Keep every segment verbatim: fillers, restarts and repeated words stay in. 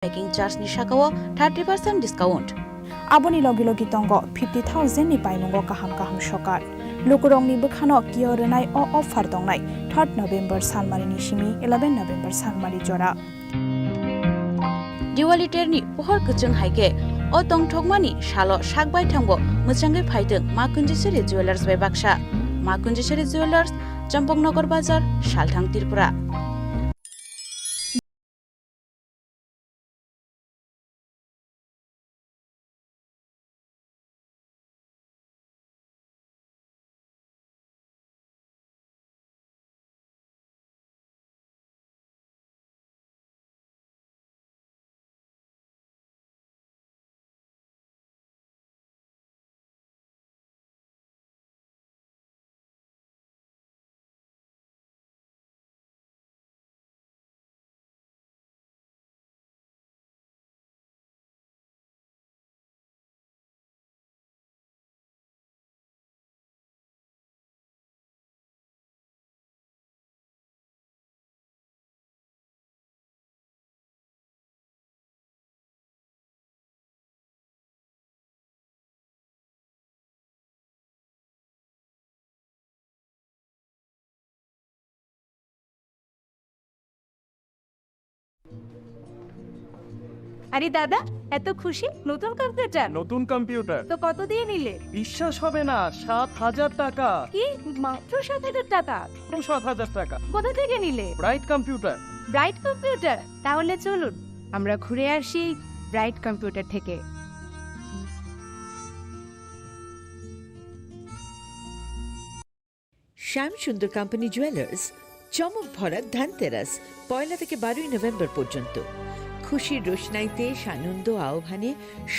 making charge ni sakao thirty percent discount. Aboni logi logi tongo fifty thousand ni paimungo kaham kaham sokar. Lukurokni bwkhano kiyo rwnai o offer tongnai third November salmari ni simi eleven November salmari jora. Diwali terni pohor kwchwng hai khe o tongthokmani salo sak baithangbo mwchangwi phaitwng Ma Kunjiswari Jewellers bai baksa. Ma Kunjiswari Jewellers, Champaknagar Bazar, Salthang, Tripura. আরে দাদা, এত খুশি? নতুন কম্পিউটার? নতুন কম্পিউটার। তো কত দিয়ে নিলে? বিশ্বাস হবে না, সাত হাজার টাকা। কি? মাত্র সাত হাজার টাকা? মাত্র সাত হাজার টাকা। কোথা থেকে নিলে? Bright computer. Bright computer? তাহলে চলুন, আমরা ঘুরে আসি ব্রাইট কম্পিউটার থেকে। শ্যাম সুন্দর কোম্পানি জুয়েলার্স, চমক ভরা ধনতেরাস, পয়লা থেকে বারোই নভেম্বর পর্যন্ত। খুশির রোশনাইতে সানন্দ আহ্বানে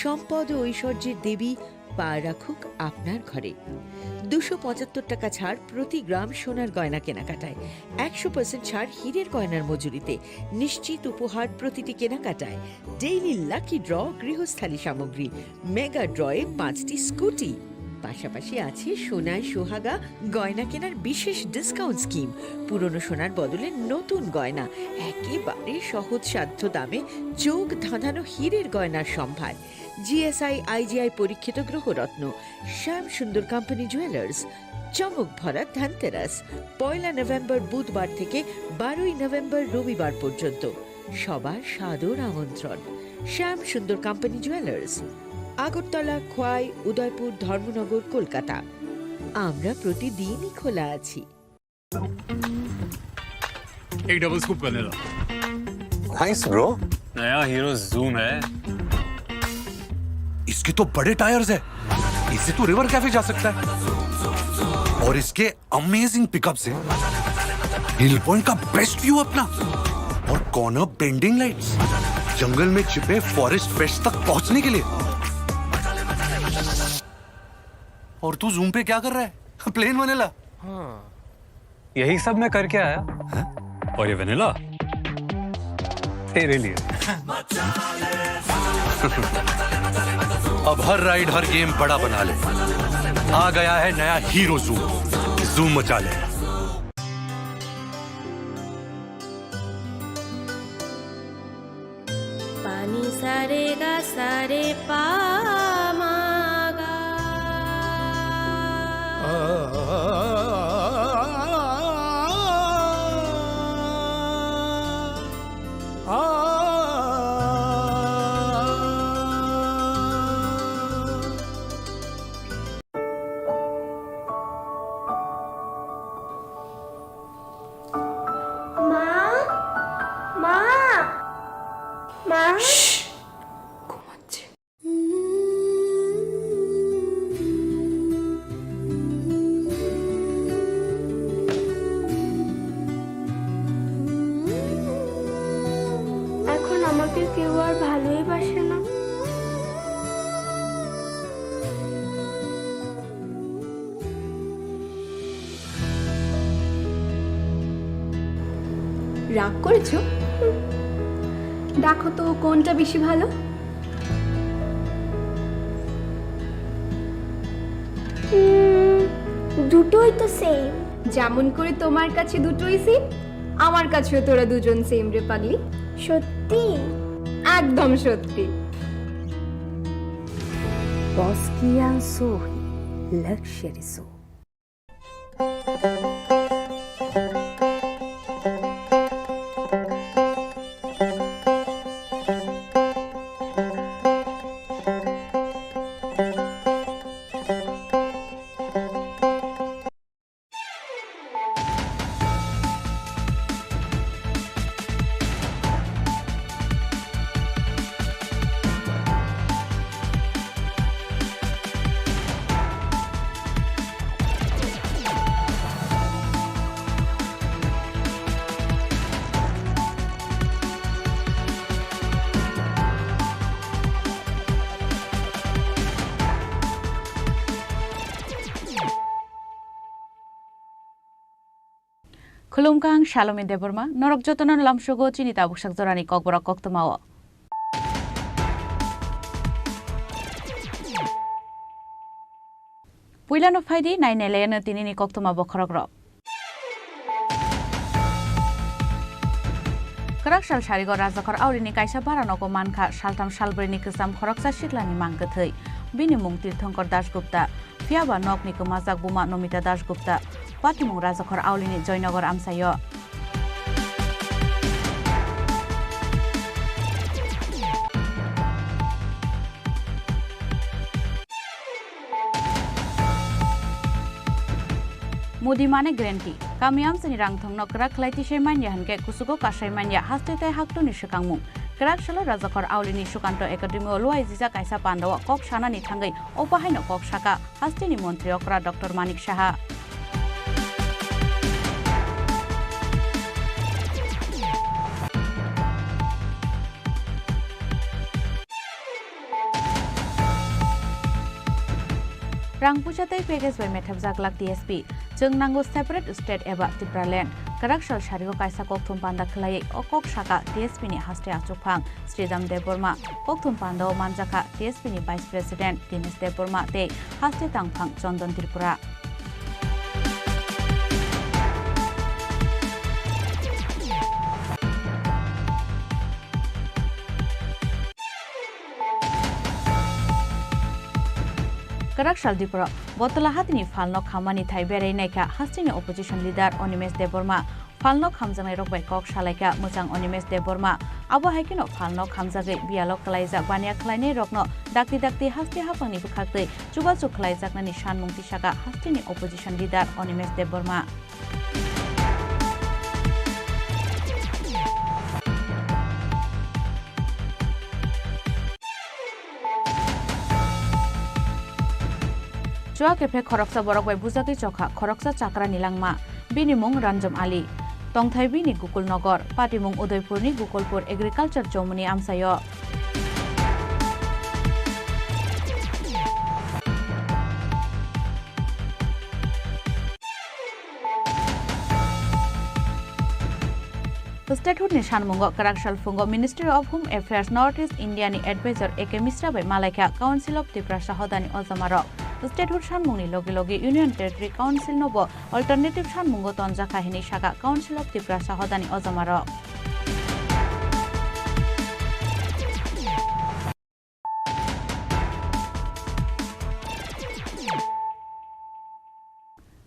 সম্পদ ও ঐশ্বর্যের দেবী পা রাখুক আপনার ঘরে। দুশো পঁচাত্তর টাকা ছাড় প্রতি গ্রাম সোনার গয়না কেনাকাটায়, একশো পার্সেন্ট ছাড় হীরের গয়নার মজুরিতে, নিশ্চিত উপহার প্রতিটি কেনাকাটায়, ডেইলি লাকি ড্র গৃহস্থালী সামগ্রী, মেগা ড্রয়ে পাঁচটি স্কুটি। পাশাপাশি আছে সোনায় সোহাগা গয়না কেনার বিশেষ ডিসকাউন্ট স্কিম। পুরনো সোনার বদলে নতুন গয়না একেবারে সহজসাধ্য দামে চোখ ধাঁধানো হীরের গয়নার সম্ভার। জিএসআই আইজিআই পরীক্ষিত গ্রহরত্ন। শ্যাম সুন্দর কোম্পানি জুয়েলার্স। চমক ভরা ধনতেরাস, পয়লা নভেম্বর বুধবার থেকে বারোই নভেম্বর রবিবার পর্যন্ত। সবার সাদর আমন্ত্রণ। শ্যাম সুন্দর কোম্পানি জুয়েলার্স, আগরতলা, খোয়াই, উদয়পুর, ধর্মনগর, কলকাতা। আমরা প্রতিদিনই খোলা আছি। एक double scoop vanilla. Thanks, bro। नया हीरो जूम है। इसके तो बड़े टायर्स है, इससे तो रिवर कैफे जा सकता है। और इसके अमेजिंग पिकअप्स हैं। हिल पॉइंट का बेस्ट व्यू अपना और कॉर्नर बेंडिंग लाइट्स, जंगल में छिपे फॉरेस्ट पेट्स तक पहुंचने के लिए। और तू जूम पे क्या कर रहा है? Plane vanilla. हाँ। यही सब मैं करके आया। हैं? और ये वनीला तेरे लिए। अब हर राइड, हर गेम बड़ा बना ले। आ गया है नया हीरो जूम। जूम मचा ले। Pani sare ga sare pa ma ga. মা, মা, মা। ঘুমাচ্ছে। এখন আমাকে কেউ আর ভালোই বাসে না। রাগ করেছো? দেখো তো কোনটা বেশি ভালো। উম, দুটোই তো সেম। যেমন করে তোমার কাছে দুটোই সেম, আমার কাছেও তোরা দুজন সেম রে পাগলি। সত্যি? একদম সত্যি। Boss Kian Sohi Luxury Show. Khulumkha, ang Salome Debbarma, norok jotono lamsogo chini tabuksak jorani kokborok koktwmao. Puilano phaidi, nainailayano tinini koktwma bokhorokrok. Kwrak sal sarigo Rajakhor Aulini kaisa bara nogo mankha saltham salbrwini kwcham khoroksa siklani mang kwthwi. Bini mung Tirthankor Das Gupta. Phiyaba nokni kwmajak buma Nomita Das Gupta. Patimung Rajakhor Aulini Joynagar amchaio. Modi mane guarantee. Kami amchaini rangthongno kwrak khlai tisai manya hwnkhe kuchugo kasai manya haste tei haktuni swkangmung. Kwrak salo Rajakhor Aulini Sukanto Academy o luaijijak kaisa pandao kok sanani thangwi o bahaino kok saka hasteni montri okra Doctor Manik Saha. Rang puisa tei package bai methapjak lak T S P. Chwng nango separate state eba Tipraland. Kwrak sal sarigo kaisa kokthum panda khwlaiwi o kok saka T S P ni haste achukphang Sridham Debbarma. Kokthum pandao manjakha T S P ni Vice President Dinesh Debbarma tei haste tangphang Chandan Tripura. Kwrak sal Dipro, Botala hatini phalno khamani thai berai naikha hasteni opposition leader Animesh Debbarma. Phalno khamjaknai rok bai kok salaikha mwchang Animesh Debbarma. Abo hai kheno phalno khamjagwi biyalo kwlaijak baniya khwlainai rokno dakti dakti haste haphangni bwkhaktwi chubachu khwlaijaknani sanmung tisaka hasteni opposition leader Animesh Debbarma. Chua kephe khoroksa borok bai bujagwi chokha khoroksa chakrani langma. Bini mung Ranjom Ali. Tongthai bini Gokul Nogor, patimung Udaipurni Gokulpur Agriculture Chomuni amchaio. Statehood ni sanmungo kwrak salphungo Ministry of Home Affairs North East India ni advisor A K Mishra bai malaikha Council of Tiprasa hodani ojamarok. Statehood sanmungni logi logi Union Territory Council no bo alternative sanmungo tonjakha hinwi saka Council of Tiprasa hodani ojamarok.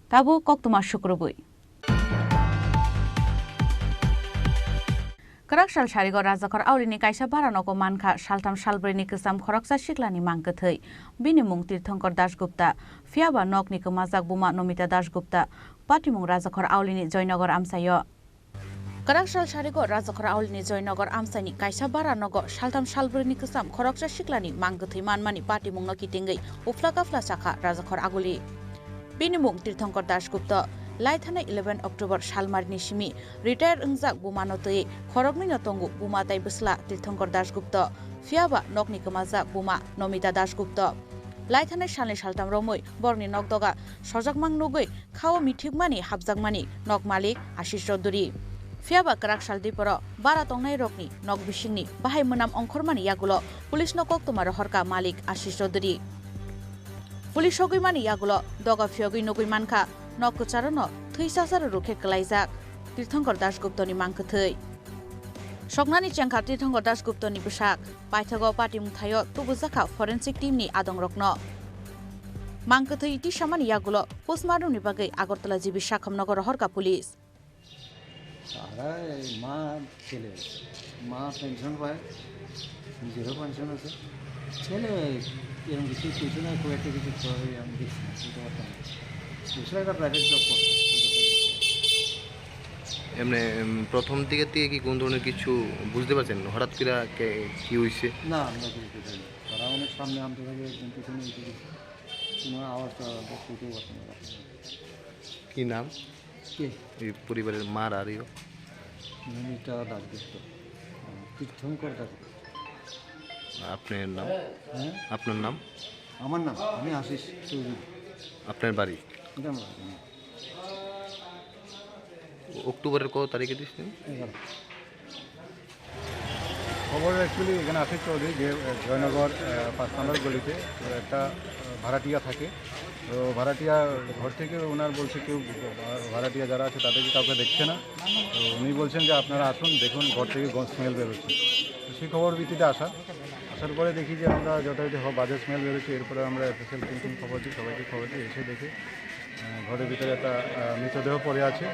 Tabuk koktwma sukrubwi. Kwrak sal sarigo Rajakhor Aulini kaisa bara nogo mankha saltham salbrwini kwcham khoroksa siklani mang kwthwi. Bini mung Tirthankor Das Gupta, phiyaba nokni kwmajak buma Nomita Das Gupta, patimung Rajakhor Aulini Joynagar amchaio. Kwrak sal sarigo Rajakhor Aulini Joynagar amchaini kaisa bara nogo saltham salbrwini kwcham khoroksa siklani mang kwthwi manmani patimungno kitingwi uphla kaphla chakha Rajakhor Aguli. Bini mung Tirthankor Das Gupta. Laithanai eleven October salmarini simi retire wngjak bumano twi khoroknwino tongo buma tei bwsla Tirthankor Das Gupta, phiyaba nokni kwmajak buma Nomita Das Gupta. Laithanai salni saltham romwi borokni nokdoga sojakmang nugwi khao mithikmani hapjakmani nok malik Ashish Chaudhury. Phiyaba kwrak sal diporo bara tongnai rokni nok bisingni bahai mwnam ongkhormani yagulo police no koktwma rohorkha malik Ashish Chaudhury. Police sogwimani yagulo doga phiyogwi nugwi mankha nok kwcharono thwi sasaro rukhe kwlaijak Tirthankor Das Guptani mang kwthwi. Soknani chengkha Tirthankar Das Guptani bwsak. Paithago pati mungthaio tubujak kha forensic team ni adongrokno. Mang kwthwi tisamani yagulo postmortem ni bagwi Agartala G B Sakham nogo rohorkha police. তারা এই মা ছেলে, মা পেনশন পায়, নিজেরও পেনশন আছে। ছেলে এরকম কিছু, কিছু না, খুব একটা কিছু করে আমি দেখছি না, বুঝতে পারতাম না। দোসরা একটা প্রাইভেট জব করতো। এমনি, উম, প্রথম দিকের থেকে কি কোন ধরনের কিছু বুঝতে পারছেন? হঠাৎ করে কে-, কি হইছে? না, আমরা কিছু বুঝতে পারিনি। তারা অনেক সামনে আনতে থাকে, একদম পিছনে এসে গেছে। কোনো আওয়াজ টাওয়াজ আমরা শুনতেও পারতাম না। কি নাম? কে? এই পরিবারের মার আর ইয়ো? নমিতা দাশগুপ্ত। তীর্থঙ্কর দাশগুপ্ত। আপনার নাম? হ্যাঁ? আপনার নাম? আমার নাম? আমি আশিস চৌধুরী। আপনার বাড়ি? এটা আমার বাড়ি, হ্যাঁ। অক্টোবরের কত তারিখে দিচ্ছেন? এগারো। খবর অ্যাকচুয়ালি এখানে আশিস চৌধুরী যে, আহ, জয়নগর, আহ, পাঁচ নম্বর গলিতে, তো একটা, আহ, ভাড়াটিয়া থাকে। তো ভাড়াটিয়া ঘর থেকে ওনার বলছে কেউ, আহ, ভাড়াটিয়া যারা আছে তাদেরকে কাউকে দেখছে না। তো উনি বলছেন যে, "আপনারা আসুন, দেখুন ঘর থেকে গন্ধ স্মেল বেরোচ্ছে।" তো সেই খবর ভিত্তিতে আসা, আসার পরে দেখি যে আমরা যথারীতি হ-, বাজে স্মেল বেরোচ্ছে, এরপরে আমরা এফএসএল টিমকে খবর দিই, সবাইকে খবর দিই, এসে দেখে আহ, ঘরের ভিতরে একটা, আহ, মৃতদেহ পড়ে আছে।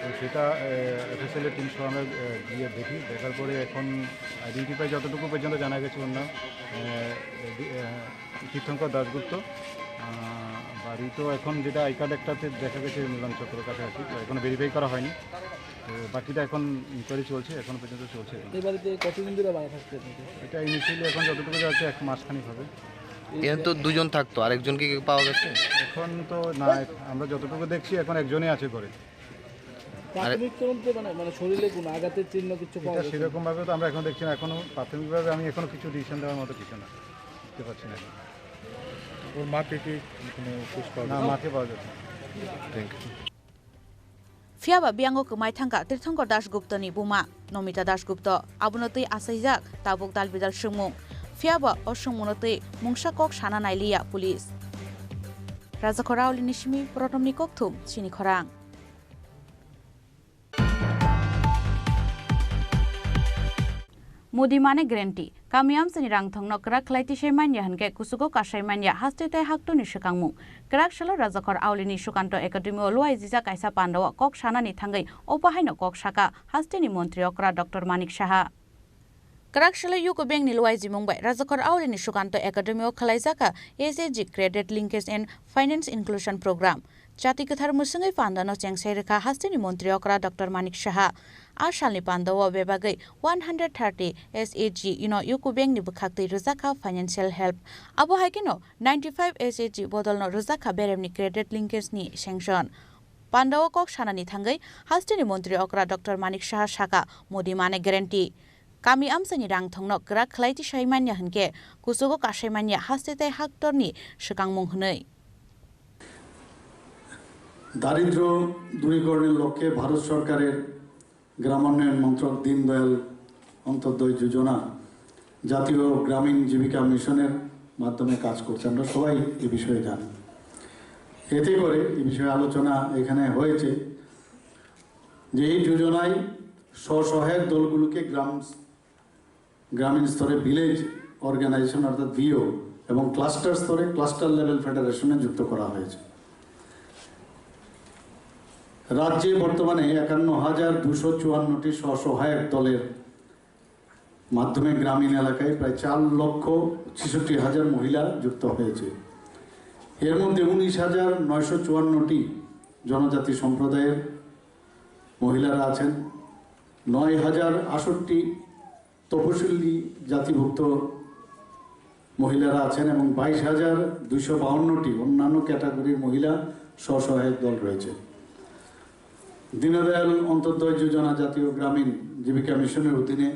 তো সেটা, আহ, এফএসএল এর টিম সহ আমরা, আহ, গিয়ে দেখি। দেখার পরে এখন আইডেন্টিফাই যতটুকু পর্যন্ত জানা গেছে ওর নাম, আহ, দি-, আহ, তীর্থঙ্কর দাশগুপ্ত। আহ, বাড়ি তো এখন যেটা আই কার্ড একটাতে দেখা গেছে মিলন চক্রের কাছে আর কি। তো এখনো ভেরিফাই করা হয়নি। তো বাকিটা এখন ইনকোয়ারি চলছে, এখনো পর্যন্ত চলছে। এই বাড়িতে কতদিন ধরে ভাড়া থাকতে আপনি? এটা ইনিশিয়ালি এখন যতটুকু যাচ্ছে এক মাস খানিক হবে। এখানে তো দুজন থাকতো, আরেকজন কি পাওয়া গেছে? এখন তো না, আমরা যতটুকু দেখছি এখন একজনই আছে ঘরে। প্রাথমিক তদন্তে মানে, মানে শরীরে কোনো আঘাতের চিহ্ন কিছু পাওয়া এটা গেছে? সেরকম ভাবে তো আমরা এখন দেখছি না, এখনো প্রাথমিকভাবে আমি এখনো কিছু ডিসিশন দেওয়ার মতো কিছু না, দিতে পারছি না এখন। ওর মাকে কি কোনো খোঁজ পাওয়া না, গেছে? মাকে পাওয়া যাচ্ছে না। Thank you. Phiyaba biyango kwmai thangkha Tirthankar Das Guptani buma Nomita Das Gupta. Abono twi achaijak tabuk dalbidal swngmung. Phiyaba o swngmungno twi mungsa kok sana nailiya police. Rajakhor Aulini simi Protomni kokthum chini khorang. Modi mane guarantee. Kami amchaini rangthongno kwrak khlai tisai manya hwnkhe kuchugo kasai manya haste tei haktorni swkangmung. Kwrak salo Rajakhor Aulini Sukanto Academy o luaijijak kaisa pandao kok sanani thangwi obo haino kok saka hasteni montri okra Doctor Manik Saha. Kwrak salo Yuko Bank ni luaijimung bai Rajakhor Aulini Sukanto Academy o khwlaijak kha S H G Credit Linkage and Finance Inclusion Program. Chati kwthar mwswngwi pandano chengsai rwkha hasteni montri okra Doctor Manik Saha. A salni pandao bebagwi one hundred thirty S H G ino Yuko Bank ni bwkhaktwi rwjakha financial help. Abo hai kheno ninety five S H G bodolno rwjakha beremni credit linkage ni sanction. Pandao kok sanani thangwi hasteni montri okra Doctor Manik Saha saka Modi mane guarantee. Kami amchaini rangthongno kwrak khlai tisai manya hwnkhe kuchugo kasai manya haste tei haktorni swkangmung hwnwi. দারিদ্র দূরীকরণের লক্ষ্যে ভারত সরকারের গ্রামোন্নয়ন মন্ত্রক দীনদয়াল অন্ত্যোদয় যোজনা জাতীয় গ্রামীণ জীবিকা মিশনের মাধ্যমে কাজ করছে, আমরা সবাই এ বিষয়ে জানি। এতে করে এ বিষয়ে আলোচনা এখানে হয়েছে যে এই যোজনায় স্বসহায়ক দলগুলোকে গ্রাম গ্রামীণ স্তরে ভিলেজ অর্গানাইজেশন অর্থাৎ ভিও এবং ক্লাস্টার স্তরে ক্লাস্টার লেভেল ফেডারেশনে যুক্ত করা হয়েছে। রাজ্যে বর্তমানে একান্ন হাজার দুশো চুয়ান্নটি স্বসহায়ক দলের মাধ্যমে গ্রামীণ এলাকায় প্রায় চার লক্ষ ছেষট্টি হাজার মহিলা যুক্ত হয়েছে। এর মধ্যে উনিশ হাজার নয়শো চুয়ান্নটি জনজাতি সম্প্রদায়ের মহিলারা আছেন, নয় হাজার আটষট্টি তপশিলি জাতিভুক্ত মহিলারা আছেন এবং বাইশ হাজার দুইশো বাউন্নটি অন্যান্য ক্যাটাগরির মহিলা স্বসহায়ক দল রয়েছে। দীনদয়াল অন্ত্যোদয় যোজনা জাতীয় গ্রামীণ জীবিকা মিশনের অধীনে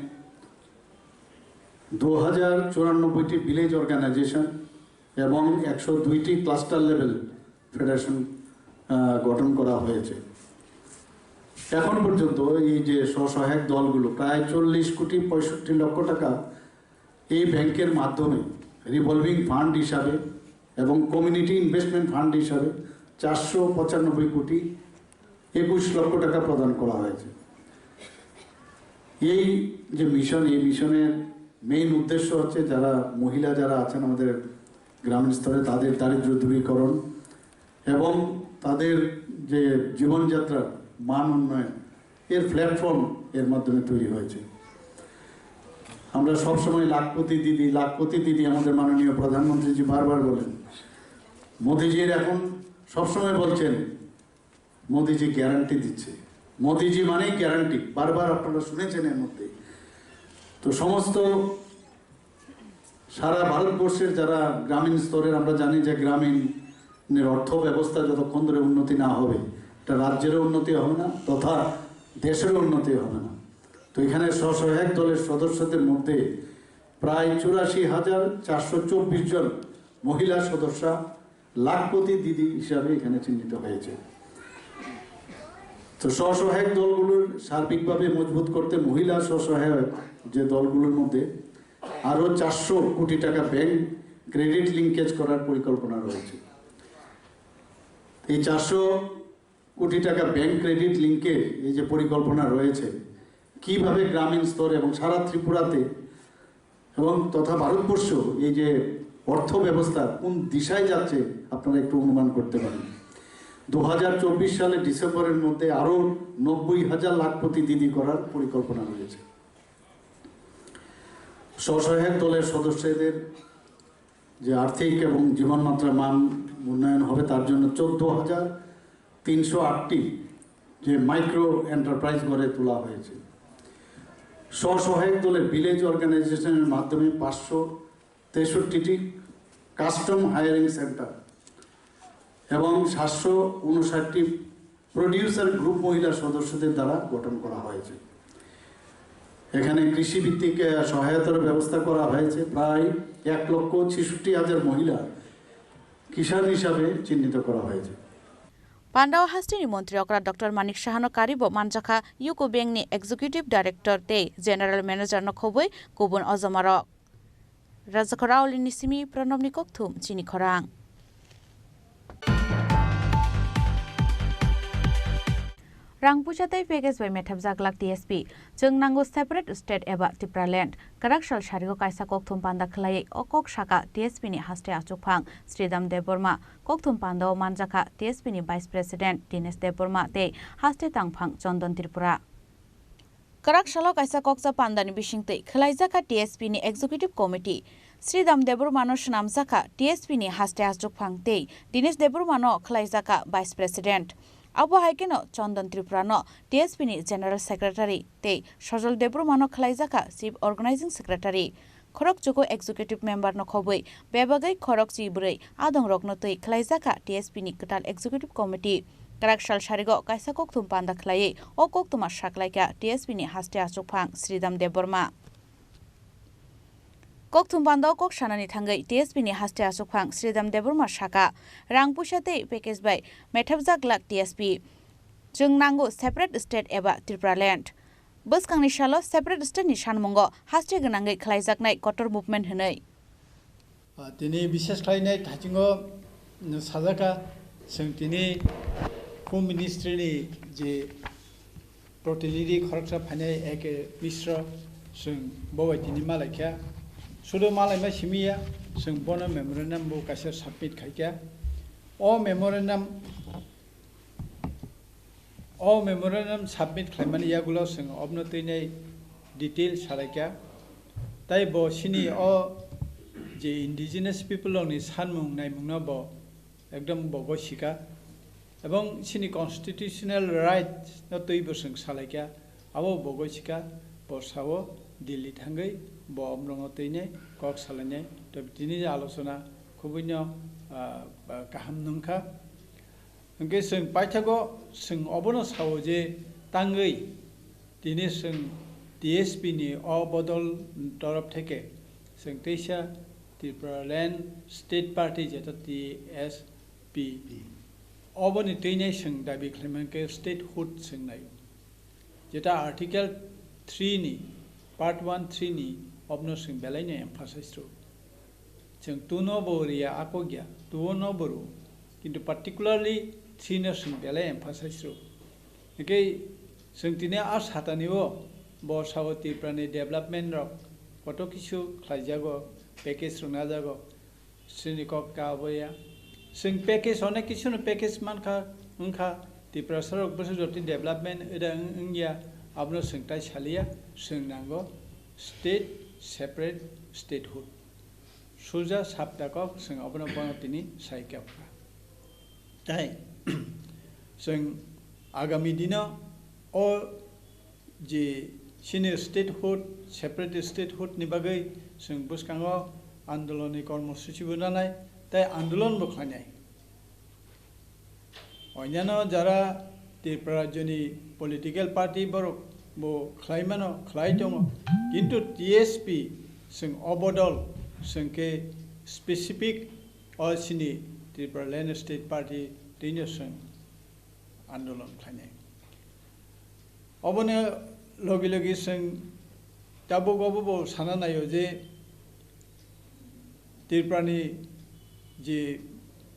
দু হাজার চুরানব্বইটি ভিলেজ অর্গানাইজেশন এবং একশো দুইটি ক্লাস্টার লেভেল ফেডারেশন, আহ, গঠন করা হয়েছে। এখন পর্যন্ত এই যে স্বসহায়ক দলগুলো প্রায় চল্লিশ কোটি পঁয়ষট্টি লক্ষ টাকা এই ব্যাংকের মাধ্যমে রিভলভিং ফান্ড হিসাবে এবং কমিউনিটি ইনভেস্টমেন্ট ফান্ড হিসাবে চারশো পঁচানব্বই কোটি একুশ লক্ষ টাকা প্রদান করা হয়েছে। এই যে মিশন, এই মিশনের মেইন উদ্দেশ্য হচ্ছে যারা মহিলা যারা আছেন আমাদের গ্রামীণ স্তরে, তাদের দারিদ্র দূরীকরণ এবং তাদের যে জীবনযাত্রার মান উন্নয়ন, এর প্ল্যাটফর্ম এর মাধ্যমে তৈরি হয়েছে। আমরা সবসময় লাখপতি দিদি, লাখপতি দিদি আমাদের মাননীয় প্রধানমন্ত্রীজি বারবার বলেন। মোদিজির এখন সবসময় বলছেন, মোদিজি গ্যারান্টি দিচ্ছে। মোদিজি মানেই গ্যারান্টি, বারবার আপনারা শুনেছেন এর মধ্যে। তো সমস্ত সারা ভারতবর্ষের যারা গ্রামীণ স্তরের, আমরা জানি যে গ্রামীণের অর্থ ব্যবস্থা যতক্ষণ ধরে উন্নতি না হবে, এটা রাজ্যেরও উন্নতি হবে না তথা দেশেরও উন্নতি হবে না। তো এখানে স্বসহায়ক দলের সদস্যদের মধ্যে প্রায় চুরাশি হাজার চারশো চব্বিশ জন মহিলা সদস্যা লাখপতি দিদি হিসাবে এখানে চিহ্নিত হয়েছে। তো স্বসহায়ক দলগুলোর সার্বিকভাবে মজবুত করতে মহিলা স্বসহায়ক যে দলগুলোর মধ্যে আরও চারশো কোটি টাকা ব্যাংক ক্রেডিট লিঙ্কেজ করার পরিকল্পনা রয়েছে। এই চারশো কোটি টাকা ব্যাংক ক্রেডিট লিঙ্কেজ এই যে পরিকল্পনা রয়েছে, কিভাবে গ্রামীণ স্তর এবং সারা ত্রিপুরাতে এবং তথা ভারতবর্ষ এই যে অর্থ ব্যবস্থা কোন দিশায় যাচ্ছে, আপনারা একটু অনুমান করতে পারেন। দু হাজার চব্বিশ সালের ডিসেম্বরের মধ্যে আরও নব্বই হাজার লাখপতি দিদি করার পরিকল্পনা রয়েছে। স্বসহায়ক দলের সদস্যদের যে আর্থিক এবং জীবনমাত্রা মান উন্নয়ন হবে, তার জন্য চোদ্দ হাজার তিনশো আটটি যে মাইক্রো এন্টারপ্রাইজ গড়ে তোলা হয়েছে। স্বসহায়ক দলের ভিলেজ অর্গানাইজেশনের মাধ্যমে পাঁচশো তেষট্টিটি কাস্টম হায়ারিং সেন্টার এবং সাতশো উনষাটটি প্রডিউসার গ্রুপ মহিলা সদস্যদের দ্বারা গঠন করা হয়েছে। এখানে কৃষিভিত্তিক আহ, সহায়তার ব্যবস্থা করা হয়েছে। প্রায় এক লক্ষ ছেষট্টি হাজার মহিলা কিষাণ হিসাবে চিহ্নিত করা হয়েছে। Pandao hasteni montri okra Doctor Manik Sahano karibo manjakha Yuko Bank ni Executive Director tei General Manager no khobwi kubun ojomarok. Rajakhor Aulini simi Pranobni kokthum chini khorang. Rang puisa tei package bai methapjak lak T S P. Chwng nango separate state eba Tipraland. Kwrak sal sarigo kaisa kokthum panda khwlaiwi o kok saka T S P ni haste achukphang Sridham Debbarma. Kokthum panda o manjakha T S P ni Vice President Dinesh Debbarma tei haste tangphang Chandan Tripura. Kwrak salo kaisa kokcha pandani bisingtwi khwlaijakha T S P ni Executive Committee. Sridham Debbarma no swnamjakha T S P ni haste achukphang tei Dinesh Debbarma no khwlaijakha Vice President. Abo hai kheno Chandan Tripura no T S P ni General Secretary tei Sajal Debbarma no khwlaijakha Chief Organizing Secretary. Khorok chugo executive member no khobwi bebagwi khorok chi bwrwi adongrokno twi khwlaijakha T S P ni kwtal executive committee. Kwrak sal sarigo kaisa kokthum panda khwlaiwi o koktwma saklaikha T S P ni haste achukphang Sridham Debbarma. Kokthum panda o kok sanani thangwi T S P ni haste achukphang Sridham Debbarma saka, rang puisa tei package bai methapjak lak T S P. Chwng nango separate state eba Tipraland. Bwskangni salo separate state ni sanmungo haste gwnangwi khwlaijaknai kotor movement hwnwi. Ah, tini bishes khlainai thaichungo, mm, sajaka, chwng tini Home Ministry ni je protinidhi khoroksa phainai A K Mishra, chwng bo bai tini malaikha. Sudo malaima simiya, chwng bono memorandum bo kaisa submit khaikha. O memorandum O memorandum submit khlaimani yagulo chwng obno twinai detail salaikha. Tai bo chini o je indigenous people rokni sanmung naimungno bo ekdom bo gosikha. Ebong chini constitutional right no twi bo chwng salaikha. Abo bo gosikha, bo sao Delhi thangwi bo omrokno twinai kok salainai. To tini je alochona khubui no, ah, ah, kaham nungkha. Hwnkhe chwng paithago chwng obono sao je tangwi tini chwng T S P ni o bodol torof theke chwng teisa Tipraland State Party jeta T S P oboni twinai chwng dabi khlaimankhe statehood chwng naio. Jeta Article three ni, Part one three ni obno chwng belai no emphasize rw. Chwng two no bo riya akogya, two no bo rw. Kintu particularly three no chwng belai emphasize rw. Hwnkhe chwng tini a satani o Bo sao Tripura ni development rok koto kisu khlaijago, package rwna jago, sini kok ta aboya. Chwng package, onek kisu no package mankha, wngkha, Tiprasa rok bwswk jotoni development eda wng-, wngya, abono chwng tai saliya, chwng nango state, separate statehood. Suja sapta kok chwng abono bono tini sai kha. Tai chwng agami dino o je sini statehood, separate statehood ni bagwi chwng bwskango andolon ni kormosuchi bo nanai, tai andolon bo khlainai. Onyanno jara Tripura rajyoni political party borok bo khlai mano, khlai tongo, kintu T S P chwng o bodol chwng khe specific o sini Tripura Land State Party tino chwng andolon khlainai. Oboni logi logi chwng tabuk obo bo sana naio je Tripura ni je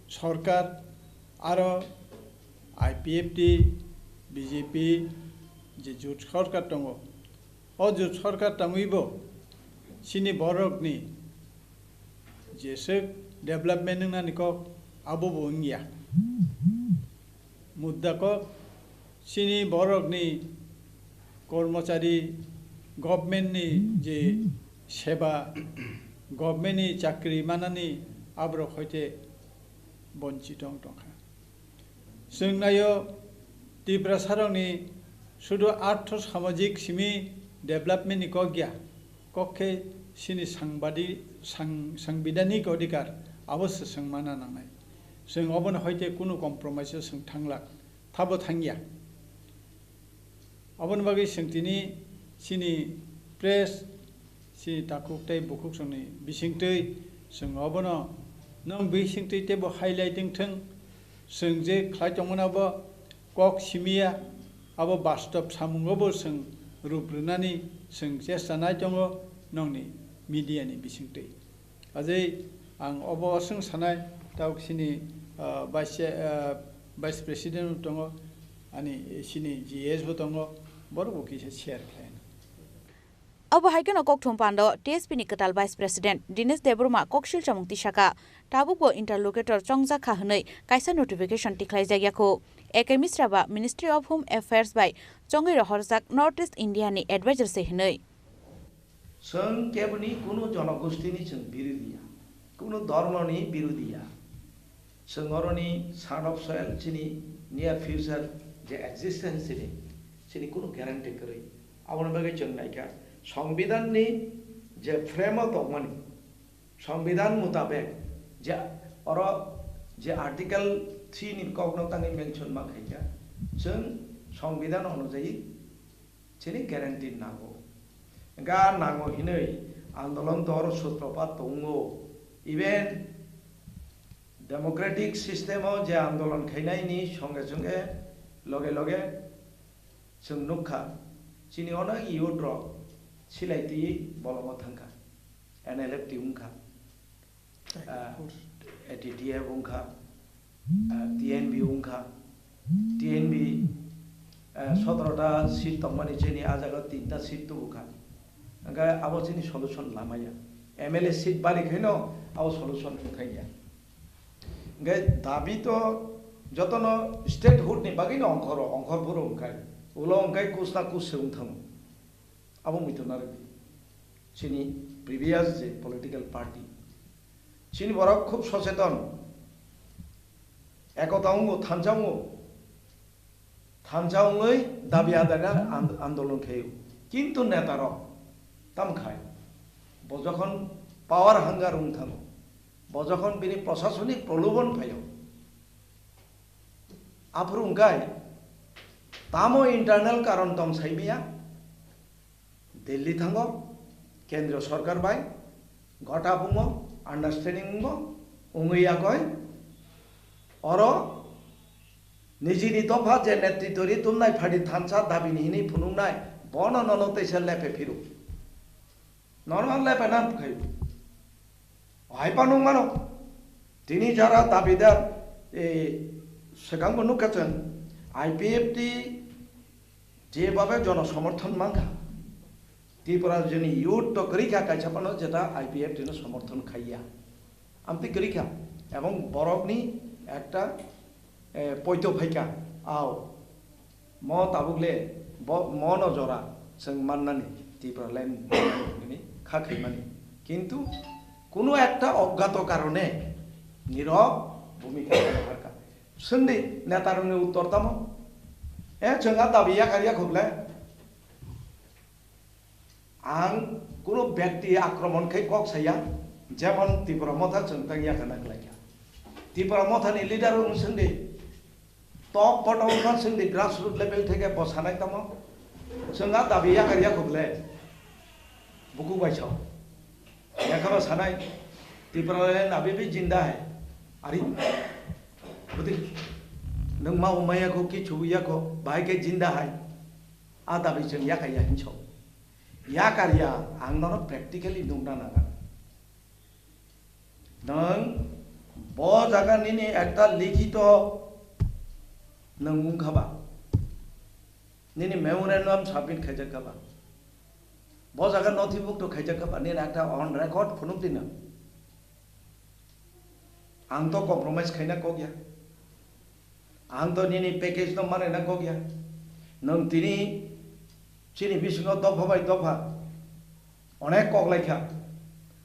sorkar aro I P F T, B J P je jut sorkar tongo, o jut sorkar tangwi bo chini borok ni jeswk development wngnani kok abo bo wngya. Mudda kok chini borokni kormochari, government ni je seba, government ni chakri manani aborok hoite bonchit wng tongkha. Chwng naio Tiprasarokni sudu artho samajik simi development ni kok ya, kok khe chini sangbadi-, sang-, sangbidhanik odhikar abo se chwng mana nangnai. Chwng obono hoite kunu compromise o chwng thanglak, thabo thangya. Aboni bagwi chwng tini chini press, chini takhuk tei bukhuk chwngni bisingtwi chwng obono nwng bisingtwi teibo highlight wng thwng, chwng je khlai tongmani abo kok simiya, abo bastob samungo bo chwng rup rwnani chwng chesta nai tongo nwngni media ni bisingtwi. Ajai ang obo aswng sanai, tabuk sini, ah, vice, ah, vice president bo tongo, ani sini G S bo tongo, borok bo kisa share khlaina. Abo hai kheno kokthum pando T S P ni kwtal vice president Dinesh Debbarma koksil chamung tisaka, tabuk bo interlocutor chongjak kha hwnwi kaisa notification tikhlaijak ya kho. A K Misra ba Ministry of Home Affairs bai chongwi rohorjak North East India ni advisor se hwnwi. Chwng keboni kunu jonogostini chwng birodhi ya, kunu dhormoni birodhi ya. Chwng oroni son of soil chini near future je existence chini, chini kunu guarantee kwrwi. Aboni bagwi chwng naikha, Songbidanni je frame o tongmani, Songbidan mutabek je oro je Article three ni kokno tangwi mention ma khaikha, chwng Songbidan onujayi chini guarantee nango. Hwnkhe a nango hinwi andolon dor sutropat tongo. Even democratic system o je andolon khainaini songe songe loge loge chwng nukha, chini onek youth rok silai twi bolongo thangkha, N L F T wngkha. Ah, A T T F wngkha, ah, T N B wngkha, T N B, ah, sotoro ta seat tongmani chini a jaga tinta seat tubukha. Hwnkhe abo chini solution lamaya. M L A seat bari khaino abo solution wngthaiya. Hwnkhe dabi to jotono statehood ni bagwino ongkhoro, ongkhor phuru wngkhai. Ulo wngkhai kus na kus se wngthango. Abo muitu narwgwi. Chini previous je political party. Chini borok khub socheton. Ekota wngo, thansa wngo. Thansa wngwi dabi adaina and-, andolon khaio. Kintu netarok tam khai. Bo jokhon power hunger wng thango. Bo jokhon bini prosasonik prolobon phaio. Aphuru wngkhai tamo internal karon tong saimaya. Delhi thango, kendriyo sorkar bai gota bungo, understanding bungo, wngwi yakoi oro nijini dopha je netritwri tumnai pharti thansa dabini hinwi phunuknai, bono nono teisa lephe phiru. Normal lephe nan khayu. Hai pa nung mano. Tini jara dabidar, e, swkangbo nukha chwng, I P F T jebabe jono somorthon mankha, Tripura joni youth to kwrwi kha kaisa phano jeta I P F T no somorthon khaiya. Amtwi kwrwi kha. Ebong borokni ekta, eh, poito phaikha. Ao. Mo tabuk le bo, mo no jora chwng mannani Tripura land ni kha khaimani. Kintu kuno ekta oggato karone nirok bhumika harkha. Swngdi netarokni uttor tamo? Eh, chwng a dabi yakar yakhuble? Ang kuno byakti akromon khai kok saya, jemon Tipra Motha chwng tang yakana khlaikha. Tipra Mothani leader wng swngdi, top bottom wngkha swngdi, grassroot level theke bo sanai tamo? Chwng a dabi yakar yakhuble? Buku bai sao. Yakhaba sanai, Tipra le nabi bi jinda hai. Ari, budi, nwng ma umaya ko ki chubu ya ko, bai ke jinda hai. A dabi chwng yakaya hinso. Yakar ya, ang nono practically nukna nangan. Nwng bo jaga nini ekta likhito nwng wngkha ba? Nini memorandum submit khaijak kha ba? Bo jaga nothibhukto khaijak kha ba? Nini ekta on record phunuk di nwng. Ang to compromise khaina kok ya. Ang to nini package no manai na kok ya. Nwng tini chini bisingo dopha bai dopha onek kok lai kha.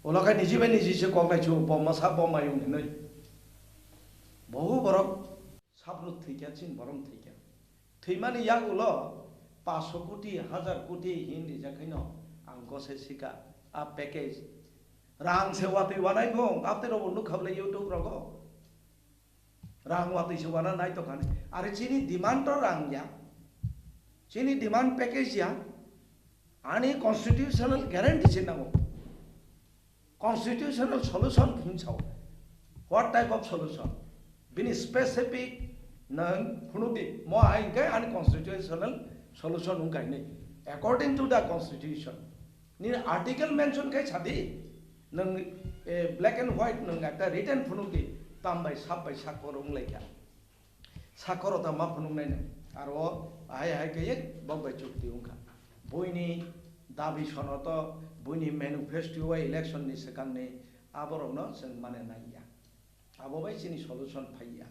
Ulo khe niji bai niji se kok lai chu, bo masa bo mayung hinwi. Bohu borok sabrut thwi kha, chini borom thwi kha. Thwimani yagulo paanch sho koti, hajar koti hin rijak khaino ang gosai sika a package. Rang se watwi wanai phung, apte robo nukha bwle YouTube rogo. Rang watwi se wana nai tongkha ni. Are chini demand to rang ya. Chini demand package ya. Ani constitutional guarantee se nango. Constitutional solution hinwi sao. What type of solution? Bini specific nwng phunuk di, mo hai hwnkhe ani constitutional solution wngkha hinwi. According to the constitution. Nini article mention khai sadi, nwng, eh, black and white nwng ekta written phunuk di, tam bai sab bai sakkor wng lai kha. Sakkoro ta ma phunuk nai nai. Aro hai hai khe bok bai chukti wng kha. Buini dabi sonoto, buini manifesto o election ni swkang ni aborok no chwng mane nai ya. Abo bai chini solution phai ya.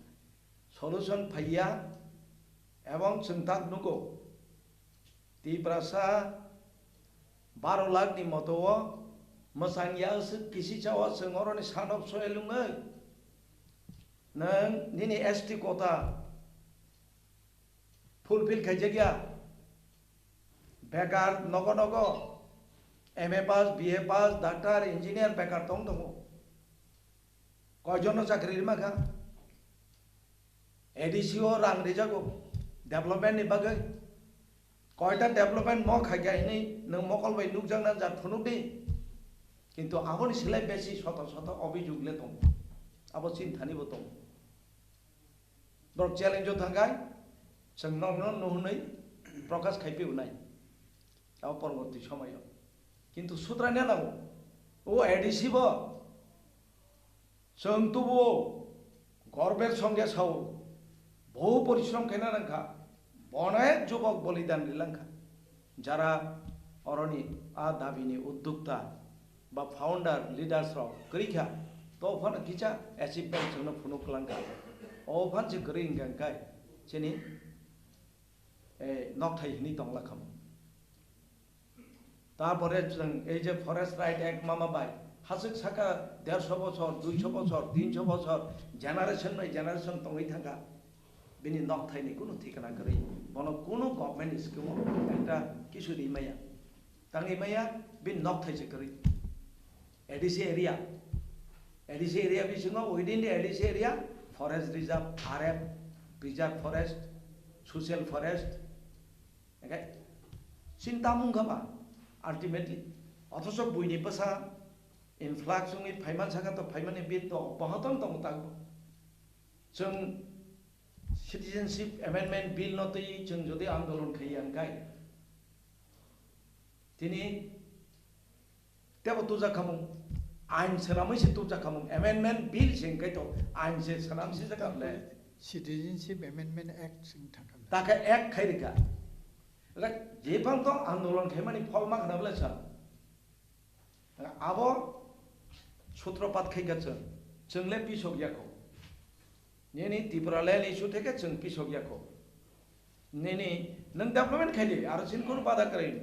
Solution phai ya, ebong chwng tak nugo. Tiprasa baro lakh ni moto o mwchang ya aswk kisi cha o chwng oroni son of soil wngwi. Nwng nini S T quota fulfill khaijak ya. Bekar nogo nogo M A pass, B A pass, doctor, engineer bekar tong tongo. Koijon no chakri rima kha? A D C o rang rijago development ni bagwi. Koita development mo khaikha hinwi nwng mokol bai nukjakna jat phunuk di. Kintu aboni slai besi soto soto obhijog le tongo. Abo chinthani bo tongo. Borok challenge o thangkhai, chwng nokno nuhunwi prokash khaipi unai. Abo porborti somoyo. Kintu sutraina nango. O A D C bo chwng tubuo gorbor songya sao, bohu porishrom khaina nangkha, bonek jubok bolidan rilangkha. Jara oroni a dabini uddokta ba founder leaders rok kwrwi kha, to phano kisa achievement chwngno phunuk kwlangkha. O phan se kwrwi hwnkha hwnkhe chini, eh, nokthai hinwi tongla khamu. Tarpore chwng ei je Forest Right Act mama bai, haswk saka dersho bochor, duisho bochor, tinsho bochor, generation bai generation tongwi thangkha. Bini nokthaini kunu thikana kwrwi. Bono kunu government scheme o ekta kisu ri maya. Tangwi maya, bini nokthai se kwrwi. A D C area. A D C area bisingo, within the A D C area, forest reserve, R F, preserve forest, social forest, Hingke chini tamo wngkha ba ultimately? Othocho buini bwsa influx wngwi phaiman saka to phaimani bill to obohotong tongo tago. Chwng Citizenship Amendment Bill no twi chwng jodi andolon khaiya hwnkhe tini Tebo tubjak khamung, ain swnamwi se tubjak khamung, amendment bill se wngkhe to ain se swnam sijak kha le. Citizenship Amendment Act se wng thangkha le. Takhe act khai rikha. Like, jephang to andolon khaimani phol ma khna bwle sa. Abo sutropat khai kha chwng. Chwng le pisok yakho. Nini Tipraland issue theke chwng pisok yakho. Nini nwng development khaidi, aro chini kunu bada kwrwi,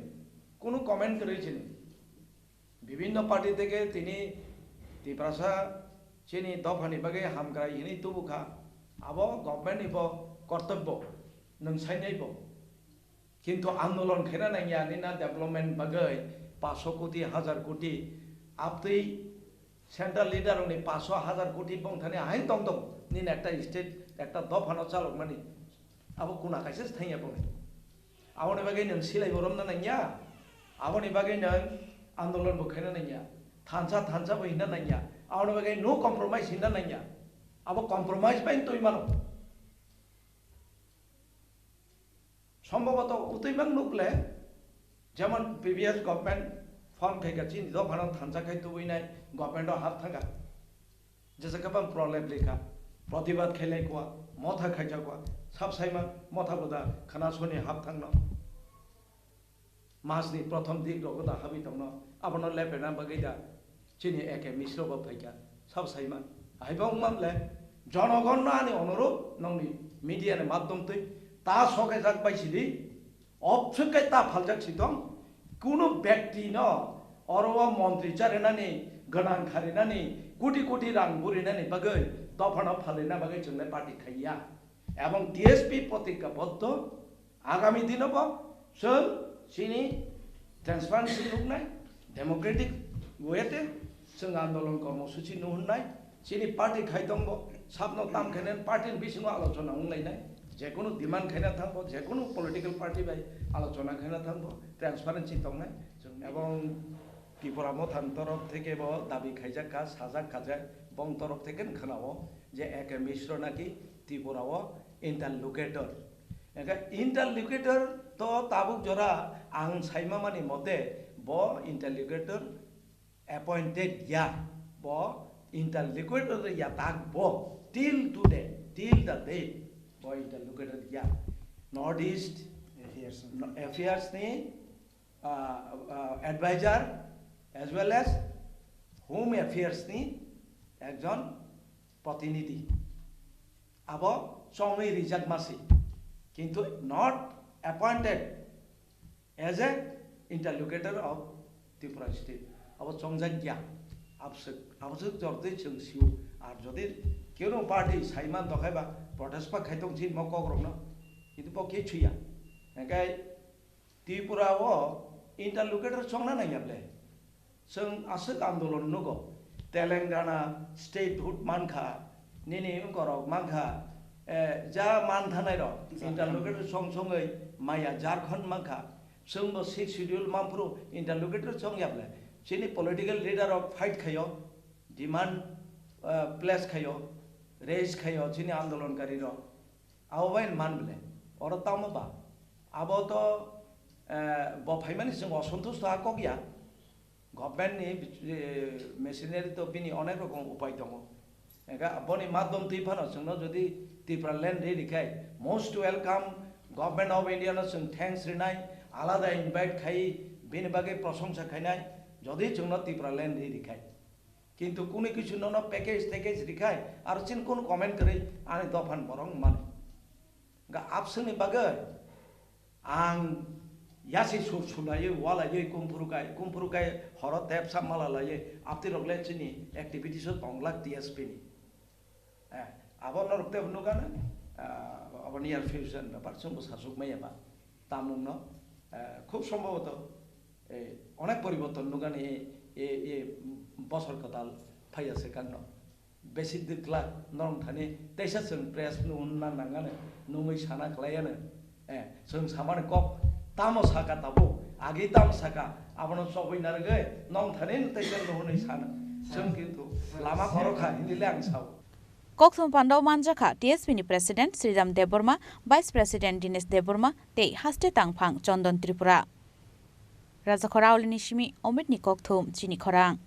kunu comment kwrwi chini. Bibhinno party theke tini Tiprasa chini dophani bagwi hamkrai hinwi tubukha. Abo government ni bo kortobbo, nwng sainai bo. Kintu andolon khaina nangya nini development bagwi paanch sho koti, hajar koti, aptwi central leader rokni paanch sho, hajar koti bongthani ahain tongtong nini ekta state, ekta dophano chalokmani. Abo kuna kaisa se thangya bongni. Aboni bagwi nwng silai bo romna nangya, aboni bagwi nwng andolon bo khaina nangya, thansa thansa bo hinna nangya, aboni bagwi no compromise hinna nangya. Abo compromise bai twi mano. Somboboto utwi bang nukle, jemon previous government form khaikha, chini dophano thansa khai tubui nai government o hap thangkha. Jesa khe bang prolep likha, protibad khailai kwa, motha khaijak kwa, sab saima motha boda khana soni hap thangno. Mas ni prothom dik rogo da habwi tongno, abono lepena bagwi da chini A K Misro bo phaikha, sabo saima. Haiba wngma le, jonogon no ani onurodh, nongni media ni madhyom twi ta sokejak bai sidi, obswk kai ta phaljak si tong, kunu bekti no oro o montri charinani, gwnang kharinani, koti koti rang burinani bagwi dophano phalrina bagwi chwng le party khaiya. Ebong T S P protigjaboddo, agami dino bo chwng chini transparency nuknai, democratic way te chwng andolon kormosuchi nuhunai, chini party khai tongbo, sabno tam khainai party ni bisingo alochona wnglainai, jekunu demand khaina thangbo, jekunu political party bai alochona khaina thangbo, transparency tongnai. Chwng ebong Tipra Mothani torof theke bo dabi khaijak kha, sajak kha je, bong torof theke khwnao je A K Misro naki Tripura o interlocutor. Engkhe interlocutor to tabuk jora ang saima mani mote bo interlocutor appointed ya, bo interlocutor ya tak bo till today, till the date bo interlocutor ya. North East Affairs no. No, affairs ni, uh, uh, advisor as well as Home Affairs ni ekjon protinidhi. Abo chongwi rijak masi, kintu not appointed as a interlocutor of Tripura state. Abo chongjak ya, abswk, abswk jortwi chwng sio. Ar jodi keno party saiman dokhai ba protest ba khai tong chini mo kok rokno, kintu bo khe chuya. Engkai Tripura o interlocutor chongna nangya ble. Chwng aswk andolon nugo. Telangana statehood mankha, nini wngkorok mankha, eh, ja manthanai rok. Jharkhand. Interlocutor chong chongwi maya Jharkhand mankha. Chwngbo sixth schedule manphuru interlocutor chongya ble. Chini political leader rok fight khaio, demand, eh, place khaio, raise khaio chini andolonkari rok. Abo bai man ble. Oro tamo ba. Abo to, eh, bo phaimani chwng osontusto ha kok ya. Government ni, eh, machinery to bini onek rokom upai tongo. Engkha boni madhyom twi phano chwngno jodi Tipraland ri rikhai, most welcome, Government of India no chwng thanks rinai, alada invite khai, bini bagwi prosongsa khainai, jodi chwngno Tipraland ri rikhai. Kintu kunu kisu nono package tackage rikhai, aro chini kunu comment kwrwi ani dophan borok mano. Ga abswngni bagwi ang yasi sur sulaiwi walaiwi kumphuru kai, kumphuru kai horo tep sap mala laiwi aptirok le chini activities o tonglak T S P ni. Eh, abo norok tebo nukha na, ah, abo near future ni bepar chwngbo sachuk maya ba. Tamungno, eh, khub sombhoboto, eh, onek poriborton nukha ni, eh, eh, bosor kwtal phaiya se kangno. Besi dikla norong thani teisa chwng press no hwnna nangani nungwi sana khlaiya no. Eh, chwng samani kok tamo saka tabuk, agi tamo saka, abono chobwi narwgwi nong thani no teisa no hwnwi sana. Chwng kintu lama khorokha hinwi le ang sao. Kokthum pandao manjakha T S P ni President Sridham Debbarma, Vice President Dinesh Debbarma tei haste tangphang Chandan Tripura. Rajakhor Aulini simi Omitni Kokthum chini khorang.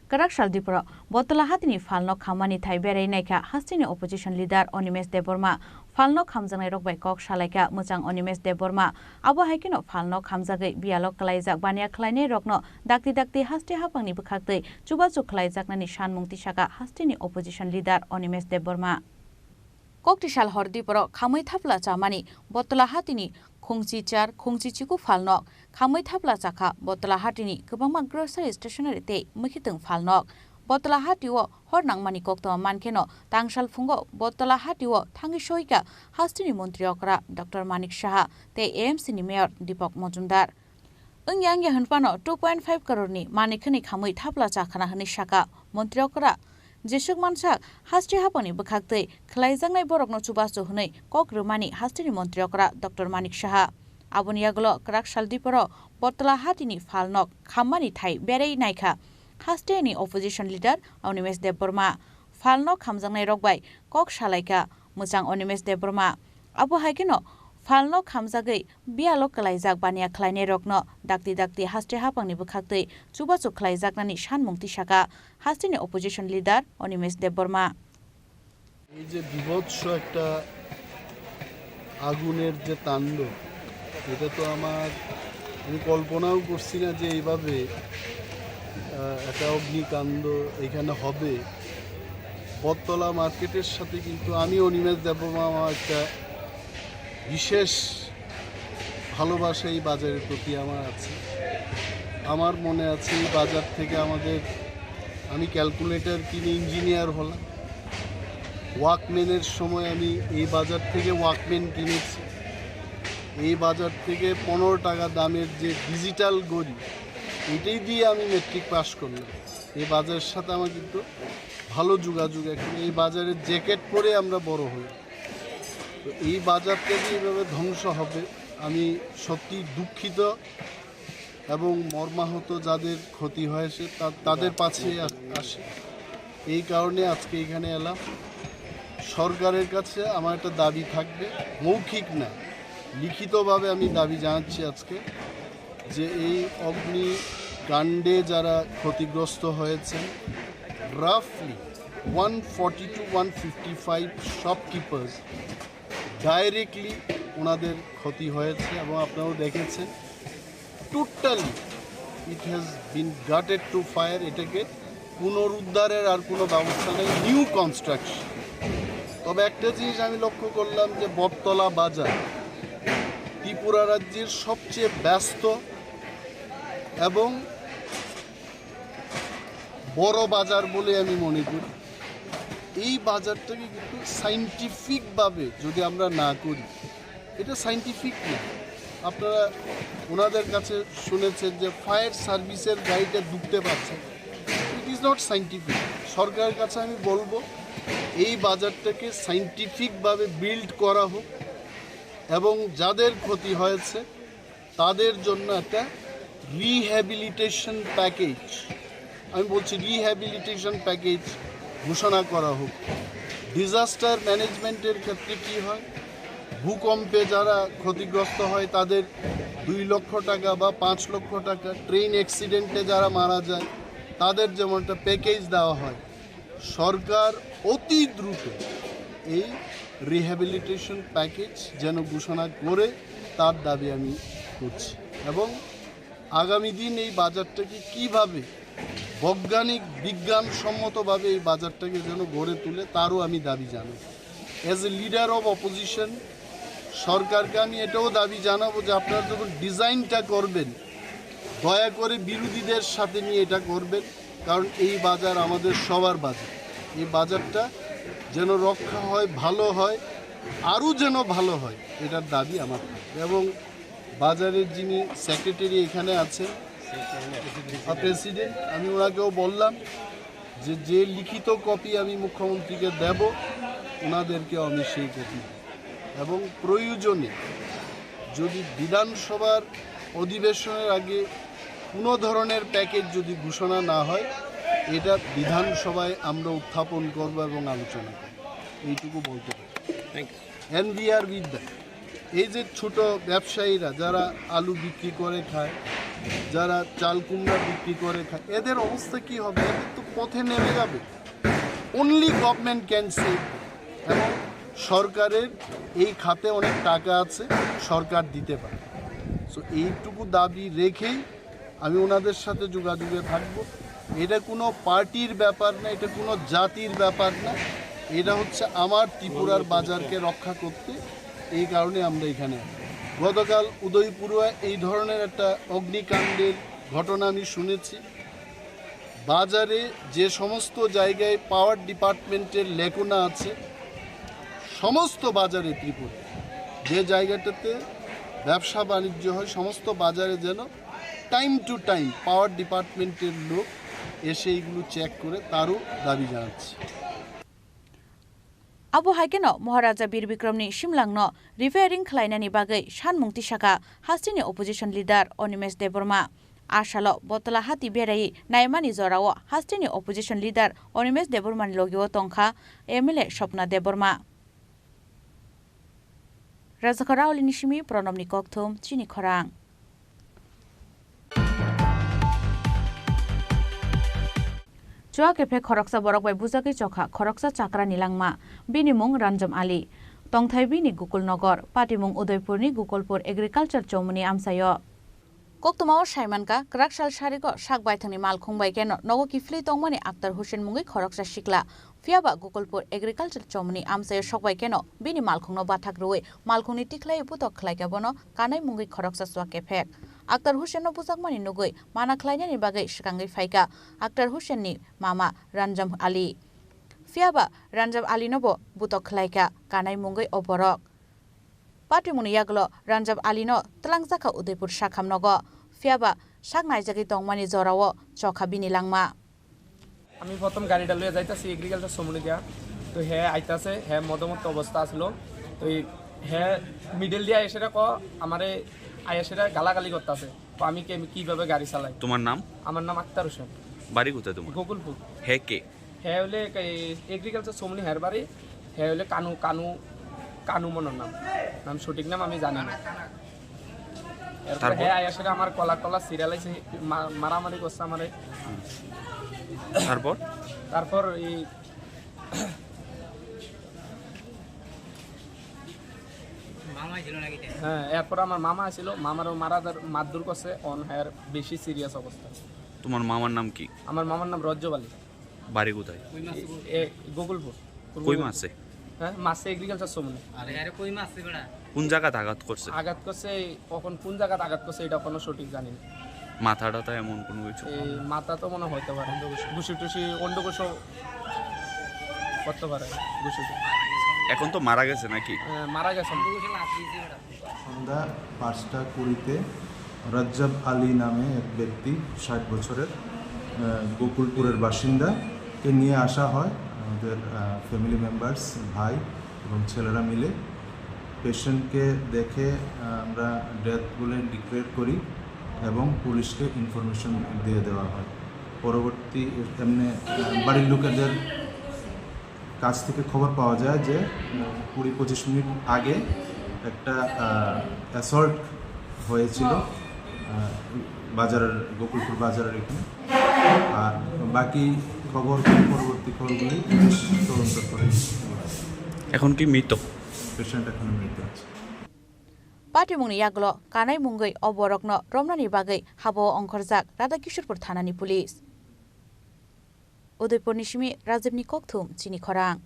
Kwrak sal diporo Bottola hatini phalno khammani thai berai naikha hasteni opposition leader Animesh Debbarma. Phalno khamjaknairok bai kok salaikha mwchang Animesh Debbarma. Abo hai kheno phalno khamjagwi biyalo kwlaijak baniya khlainairokno dakti dakti haste haphangni bwkhaktwi chubachu khlaijaknani sanmung tisakha hasteni opposition leader Animesh Debbarma. Kokti sal hor diporo khamwi thapla chamani Bottola hatini khungchi char, khungchi chiku phalnok khamwi thapla chakha Bottola hatini kwbangma grocery, stationery tei mwkhitwng phalnok. Bottola hatio hor nangmani koktwma mankheno tangsal phungo Bottola hatio thangwi soika hasteni montri okra Doctor Manik Saha tei A M C ni mayor Deepak Majumdar. Wngya wngya hwnphano two point five crore ni manwi khwnwi khamwi thapla chakhana hwnwi saka montri okra. Jesuk mansak haste haphangni bwkhaktwi khlaijaknai borokno chubachu hwnwi kok rwmani hasteni montri okra Doctor Manik Saha. Aboni yagulo kwrak sal diporo Bottola hatini phalnok khammani thai berai naikha hasteni opposition leader Animesh Debbarma. Phalno khamjaknairok bai kok salaikha mwchang Animesh Debbarma. Abo hai kheno phalno khamjagwi biyalo kwlaijak baniya khlainairokno dakti dakti haste haphangni bwkhaktwi chubachu khlaijaknani sanmung tisakha hasteni opposition leader Animesh Debbarma. এই যে বিভৎস একটা আগুনের যে তাণ্ডব, এটা তো আমার, আমি কল্পনাও করছি না যে এইভাবে, আহ, একটা অগ্নিকাণ্ড এখানে হবে। বটতলা মার্কেটের সাথে কিন্তু আমি, অনিমেষ দেববর্মা, আমার একটা বিশেষ ভালোবাসা এই বাজারের প্রতি আমার আছে। আমার মনে আছে এই বাজার থেকে আমাদের, আমি ক্যালকুলেটর কিনে ইঞ্জিনিয়ার হলাম। ওয়াকম্যানের সময় আমি এই বাজার থেকে ওয়াকম্যান কিনেছি। এই বাজার থেকে পনেরো টাকা দামের যে ডিজিটাল ঘড়ি, এটাই দিয়ে আমি মেট্রিক পাস করলাম। এই বাজারের সাথে আমার কিন্তু ভালো যোগাযোগ। এখন এই বাজারের জ্যাকেট পরে আমরা বড় হই। তো এই বাজারটা যে এইভাবে ধ্বংস হবে, আমি সত্যিই দুঃখিত এবং মর্মাহত যাদের ক্ষতি হয়েছে তা-, তাদের পাশে আ-, আসি। এই কারণে আজকে এখানে এলাম। সরকারের কাছে আমার একটা দাবি থাকবে, মৌখিক না, লিখিতভাবে আমি দাবি জানাচ্ছি আজকে যে এই অগ্নিকাণ্ডে যারা ক্ষতিগ্রস্ত হয়েছেন, roughly one forty to one fifty five shopkeepers directly ওনাদের ক্ষতি হয়েছে এবং আপনারাও দেখেছেন, totally it has been gutted to fire। এটাকে পুনরুদ্ধারের আর কোনো ব্যবস্থা নেই, নিউ কনস্ট্রাকশন। তবে একটা জিনিস আমি লক্ষ্য করলাম যে বটতলা বাজার ত্রিপুরা রাজ্যের সবচেয়ে ব্যস্ত এবং বড় বাজার বলে আমি মনে করি। এই বাজারটাকে কিন্তু সায়েন্টিফিকভাবে যদি আমরা না করি, এটা সায়েন্টিফিক না। আপনারা ওনাদের কাছে শুনেছেন যে ফায়ার সার্ভিসের গাড়িটা ঢুকতে পারছে, it is not scientific। সরকারের কাছে আমি বলবো এই বাজারটাকে সায়েন্টিফিকভাবে বিল্ড করা হোক এবং যাদের ক্ষতি হয়েছে তাদের জন্য একটা রিহ্যাবিলিটেশন প্যাকেজ, আমি বলছি রিহ্যাবিলিটেশন প্যাকেজ ঘোষণা করা হোক। ডিজাস্টার ম্যানেজমেন্টের ক্ষেত্রে কি হয়, ভূকম্পে যারা ক্ষতিগ্রস্ত হয় তাদের দুই লক্ষ টাকা বা পাঁচ লক্ষ টাকা, ট্রেন অ্যাক্সিডেন্টে যারা মারা যায় তাদের যেমন একটা প্যাকেজ দেওয়া হয়, সরকার অতি দ্রুত এই রিহ্যাবিলিটেশন প্যাকেজ যেন ঘোষণা করে তার দাবি আমি করছি। এবং আগামী দিন এই বাজারটাকে কিভাবে বৈজ্ঞানিক বিজ্ঞানসম্মতভাবে এই বাজারটাকে যেন গড়ে তুলে তারও আমি দাবি জানাই। As a leader of opposition, সরকারকে আমি এটাও দাবি জানাবো যে আপনারা যখন ডিজাইনটা করবেন, দয়া করে বিরোধীদের সাথে নিয়ে এটা করবেন, কারণ এই বাজার আমাদের সবার বাজার। এই বাজারটা যেন রক্ষা হয়, ভালো হয়, আরও যেন ভালো হয়, এটার দাবি আমার থাকবে। এবং বাজারের যিনি সেক্রেটারি এখানে আছেন, প্রেসিডেন্ট, আমি ওনাকেও বললাম যে যে লিখিত কপি আমি মুখ্যমন্ত্রীকে দেব, ওনাদেরকেও আমি সেই কপি দেব। এবং প্রয়োজনে যদি বিধানসভার অধিবেশনের আগে কোনো ধরনের প্যাকেজ যদি ঘোষণা না হয়, এটা বিধানসভায় আমরা উত্থাপন করব এবং আলোচনা করব। এইটুকু বলতে পারি। Thank you. And we are with them। এই যে ছোট ব্যবসায়ীরা যারা আলু বিক্রি করে খায়, যারা চাল কুমড়া বিক্রি করে খায়, এদের অবস্থা কি হবে? এদের তো পথে নেমে যাবে। Only government can save them। এবং সরকারের এই খাতে অনেক টাকা আছে, সরকার দিতে পারে। সো এইটুকু দাবি রেখেই আমি ওনাদের সাথে যোগাযোগে থাকব। এটা কোনো পার্টির ব্যাপার না, এটা কোনো জাতির ব্যাপার না, এটা হচ্ছে আমার ত্রিপুরার বাজারকে রক্ষা করতে, এই কারণে আমরা এখানে। গতকাল উদয়পুরে এই ধরনের একটা অগ্নিকাণ্ডের ঘটনা আমি শুনেছি। বাজারে যে সমস্ত জায়গায় পাওয়ার ডিপার্টমেন্টের লেকোনা আছে, সমস্ত বাজারে ত্রিপুরা যে জায়গাটাতে ব্যবসা বাণিজ্য হয়, সমস্ত বাজারে যেন টাইম টু টাইম পাওয়ার ডিপার্টমেন্টের লোক এসে এইগুলো চেক করে, তারও দাবি জানাচ্ছি। Abo hai kheno Maharaja Bir Bikramni simlangno repairing khlainani bagwi sanmung tisakha hasteni opposition leader Animesh Debbarma. A salo Botla hati beraiwi naimani jorao hasteni opposition leader Animesh Debbarmani logio tongkha M L A Swapna Debbarma. Rajakha Raolini simi Pranobni kokthum chini khorang. Chua kephe khoroksa borok bai bujagwi chokha khoroksa chakrani langma. Bini mung Ranjam Ali. Tongthai bini Gokul Nogor. Patimung Udaipurni Gokulpur Agriculture Chomuni amchaio. Koktwmao saimankha, kwrak sal sarigo sak baithangni malkhung bai kheno nogo kiphilwi tongmani Akhtar Hussain mungwi khoroksa sikla. Phiyaba Gokulpur Agriculture Chomuni amchaio sokbai kheno bini malkhungno bathak rwui malkhungni tikhlai butok khlaikha bono kanai mungwi khoroksa chua kephek. Akhtar Hussainno bujakmani nugwi mana khlainani bagwi swkangwi phaikha Akhtar Hussainni mama Ranjam Ali. Phiyaba Ranjam Alinobo butok khlaikha kanai mungwi o borok. Patimungni yagulo Ranjab Alino twlangjakha Udaipur sakham nogo. Phiyaba sak naijagwi tongmani jorao chokha bini langma. আমি প্রথম গাড়িটা লইয়া যাইতাছি এগ্রিকালচার সমুনি দিয়া। তো হে আইতাছে, হে মদমত্ত অবস্থা আছিল। তো এই হে মিডল দিয়া এসে ক আমারে আইয়া সেটা গালাগালি করতেছে। তো আমি কে-, কিভাবে গাড়ি চালাই? তোমার নাম? আমার নাম আক্তার হোসেন। বাড়ি কোথায় তোমার? গোকুলপুর। হে কে? হে হলে এগ্রিকালচার সমুনি হের বাড়ি। হে হলে কানু, কানু, কানু মনোর নাম। নাম সঠিক নাম আমি জানি না। এরপরে তারপর? হে আইয়া সেটা আমার কলা টলা সিরিয়ালাইছে, মা-, মারামারি করছে আমারে। তারপর? তারপর এই মামা ছিল নাকি এটা? হ্যাঁ, এরপর আমার মামা ছিল, মামারও মারা মারধর করছে, অন হের বেশি সিরিয়াস অবস্থা। তোমার মামার নাম কি? আমার মামার নাম রজ্জব আলী। বাড়ি কোথায়? এ, এ, গোকুলপুর। কই মাসে? হ্যাঁ, মাসে এগ্রিকালচার সমুনি। আরে, আরে, কই মাসে বেটা? কোন জায়গাতে আঘাত করছে? আঘাত করছে, কখন কোন জায়গাতে আঘাত করছে এটা কোনো সঠিক জানি না। মাথা টাথা এমন কোনো কিছু? এই মাথা তো মনে হইতে পারে। ঘুষি টুসি, অন্ডকোষ করতে পারে, ঘুষি টুসি। এখন তো মারা গেছে নাকি? হ্যাঁ, মারা গেছে। সন্ধ্যা পাঁচটা কুড়িতে রজ্জাব আলী নামে এক ব্যক্তি, ষাট বছরের, আহ, গোকুলপুরের বাসিন্দাকে নিয়ে আসা হয়। আমাদের, আহ, ফ্যামিলি মেম্বার্স, ভাই এবং ছেলেরা মিলে পেশেন্টকে দেখে, আহ, আমরা ডেথ বলে ডিক্লেয়ার করি এবং পুলিশকে ইনফরমেশন দিয়ে দেওয়া হয়। পরবর্তী এমনি, আহ, বাড়ির লোকেদের কাছ থেকে খবর পাওয়া যায় যে, উম, কুড়ি পঁচিশ মিনিট আগে একটা, আহ, অ্যাসল্ট হয়েছিল, আহ, বাজারের, গোকুলপুর বাজারের এখানে। আর বাকি খবর, পরবর্তী খবরগুলি পুলিশ তদন্ত করে। এখন কি মৃত? পেশেন্ট এখনো মৃত আছে। Patimungni yagulo kanai mungwi o borokno romnani bagwi habo ongkhorjak Radha Kishorpur thanani police. Udaipurni simi Rajibni kokthum chini khorang.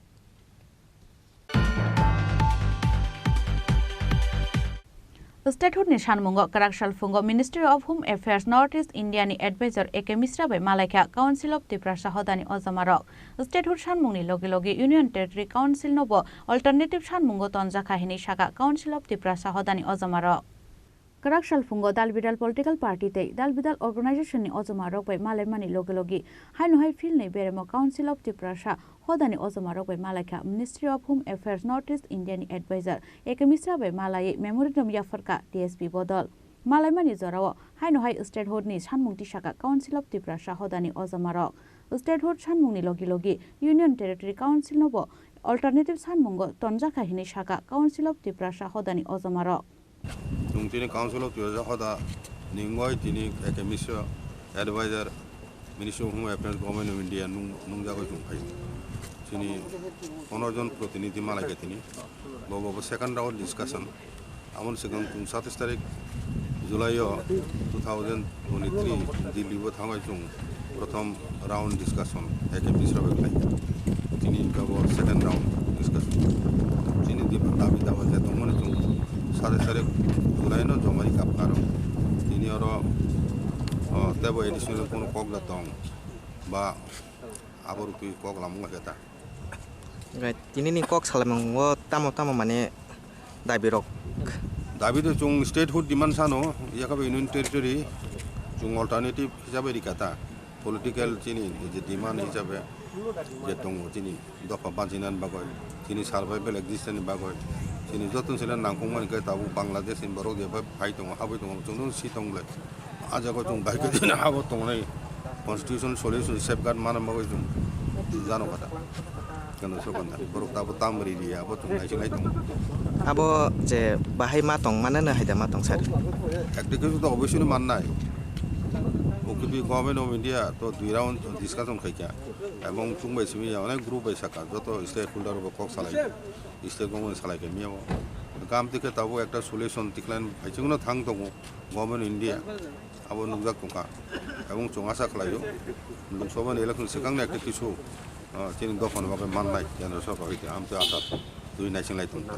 Statehood ni sanmungo kwrak salphungo Ministry of Home Affairs North East India ni advisor A K Misra bai malaikha Council of Tiprasa hodani ojamarok. Statehood sanmungni logi logi Union Territory Council no bo alternative sanmungo tonjakha hinwi sakha Council of Tiprasa hodani ojamarok. Kwrak salphungo dal bidal political party tei dal bidal organization ni ojama rok bai malaimani logi logi haino hai field ni beremo Council of Tiprasa hodani ojama rok bai malaikha Ministry of Home Affairs North East India ni advisor A K Misra bai malaiwi memorandum yapharkha D S P bodol. Malaimani jorao haino hai statehood ni sanmung tisakha Council of Tiprasa hodani ojama rok. Statehood sanmung ni logi logi Union Territory Council no bo alternative sanmungo tonjakha hinwi sakha Council of Tiprasa hodani ojama rok. Chwng chini Council of Tiprasa hoda Ningoi tini A K Mishra, Advisor, Ministry of Home Affairs, Government of India nung-, nungjagoi chwng phai. Chini pono jon protinidhi malaikha tini. Bo, bo, bo second round discussion. Amoni swkang chwng satais tarik July o two thousand twenty-three Delhi bo thangwi chwng prothom round discussion A K Mishra bai khlai. Tini abo second round discussion. Chini di dabi dawa je tongmani chwng sare sare July no jomai kapkaro. Tini oro, o, tebo additional kono kok da tong ba abo rukwi kok lamung khe ta. Gai, tini ni kok salaimung o tamo tamo mane dabi rok. Dabi to chwng statehood demand sano, yakaba Union Territory chwng alternative hisabe rikata. Political chini je demand hisabe je tongo chini dopha bachinani bagwi, chini survival existence ni bagwi, chini joto sila nangkukmani khe tabuk Bangladesh ni borok je phai tongo, habwi tongo, chwngno si tong le. A jaga chwng bai khe dina abo tongnai constitution solution safeguard mana bagwi chwng jano kata. Kano sokon da borok tabo tam ri ri abo chwng nai sinai tongo. Abo je bahai ma tong mana na haida ma tong sir. Ekta kisu to obviously mannai. O K P Government of India to dui round discussion khaikha. Ebong chwng bai simi ya onek group bai saka joto stakeholder bo kok salai. State government salai khe miya o. Kam tikhe tabo ekta solution tiklan phai chwngno thang tongo Government of India. Abo nukjak tongkha. Ebong chwng asa khlaio. Lok Sabha ni election swkangni ekta kisu, ah, chini dophani bagwi mannai Kendra Sorkar hwnkhe amtwi asa twi naisinglai tongkha.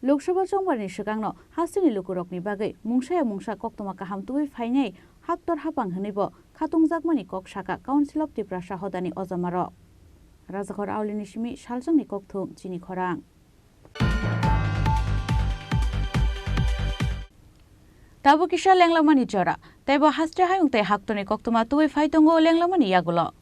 Lok Sabha chongbarni swkangno hasteni lukurokni bagwi mungsaya mungsa koktwma kaham tubui phainai haktor hapang hwnwibo khatungjakmani kok sakha Council of Tiprasa hodani ojamarok. Rajakhor Aulini simi Salchangni kokthum chini khorang. Tabuk kisa lenglamani jora, teibo haste hayung tei haktorni koktwma tubui phai tongo lenglamani yagulo.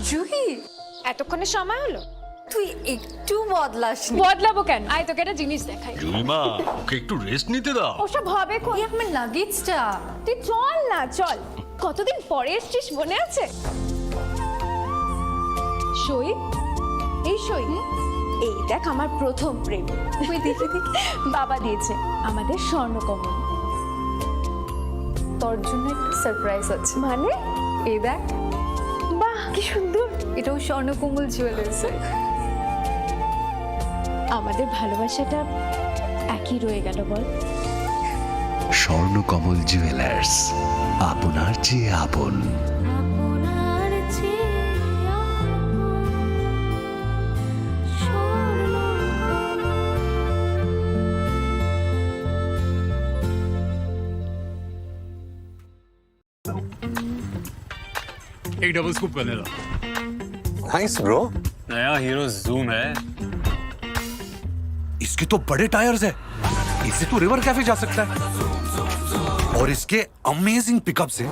Juhi, এতক্ষণে সময় হলো? তুই একটু বদলাসনি। বদলাবো কেন? আয়, তোকে একটা জিনিস দেখাই। জুইমা, ওকে একটু রেস্ট নিতে দাও। ওসব হবে কোন? এই আমার লাগেজটা। তুই চল না, চল। কতদিন পরে এসছিস, মনে আছে? সই, এই সই। এই দেখ, আমার প্রথম প্রেম। ওই দেখি, দেখি। বাবা দিয়েছে আমাদের স্বর্ণকমল। তোর জন্য একটা সারপ্রাইজ আছে। মানে? এই দেখ। বাহ, কি সুন্দর। এটাও স্বর্ণকমল জুয়েলার্সের। আমাদের ভালোবাসাটা একই রয়ে গেল, বল? স্বর্ণকমল জুয়েলার্স, আপনার চেয়ে আপন। एक double scoop vanilla. Thanks bro. नया हीरो जूम है। इसके तो बड़े टायर्स है, इससे तो रिवर कैफे जा सकता है। और इसके अमेजिंग पिकअप्स है,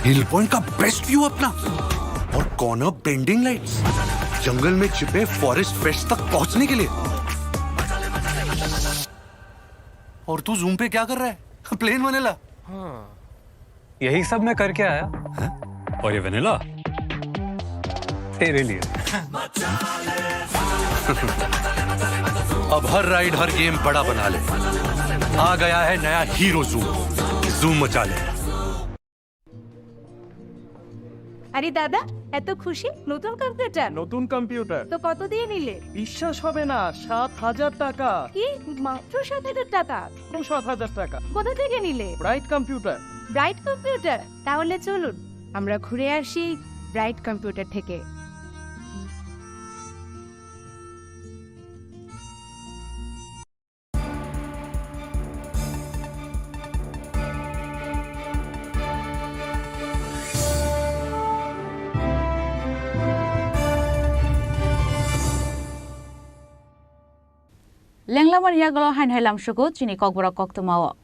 हिल पॉइंट का बेस्ट व्यू अपना, और कॉर्नर बेंडिंग लाइट्स, जंगल में छिपे फॉरेस्ट पेट्स तक पहुंचने के लिए। और तू जूम पे क्या कर रहा है? Plane vanilla. हाँ। यही सब मैं करके आया। हैं? और ये वनीला तेरे लिए। अब हर राइड, हर गेम बड़ा बना ले। आ गया है नया हीरो जूम। जूम मचा ले। আরে দাদা, এত খুশি? নতুন কম্পিউটার? নতুন কম্পিউটার। তো কত দিয়ে নিলে? বিশ্বাস হবে না, সাত হাজার টাকা। কি? মাত্র সাত হাজার টাকা? মাত্র সাত হাজার টাকা। কোথা থেকে নিলে? Bright computer. Bright computer? তাহলে চলুন, আমরা ঘুরে আসি ব্রাইট কম্পিউটার থেকে। Lenglamani yagulo haino hai lamsugo chini kokborok koktwmao.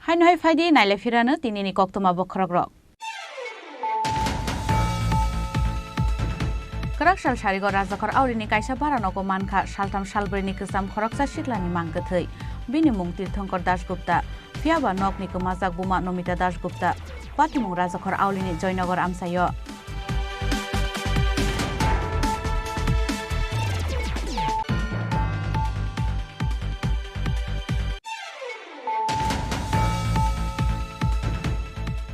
Haino hai phaidi naile phirano tinini koktwma bokhorokrok. Kwrak sal sarigo Rajakhor Aulini kaisa bara nogo mankha, saltham salbrwini kwcham khoroksa siklani mang kwthwi. Bini mung Tirthankor Das Gupta. Phiyaba nokni kwmajak buma Nomita Das Gupta. Patimung Rajakhor Aulini Joynagar amchaio.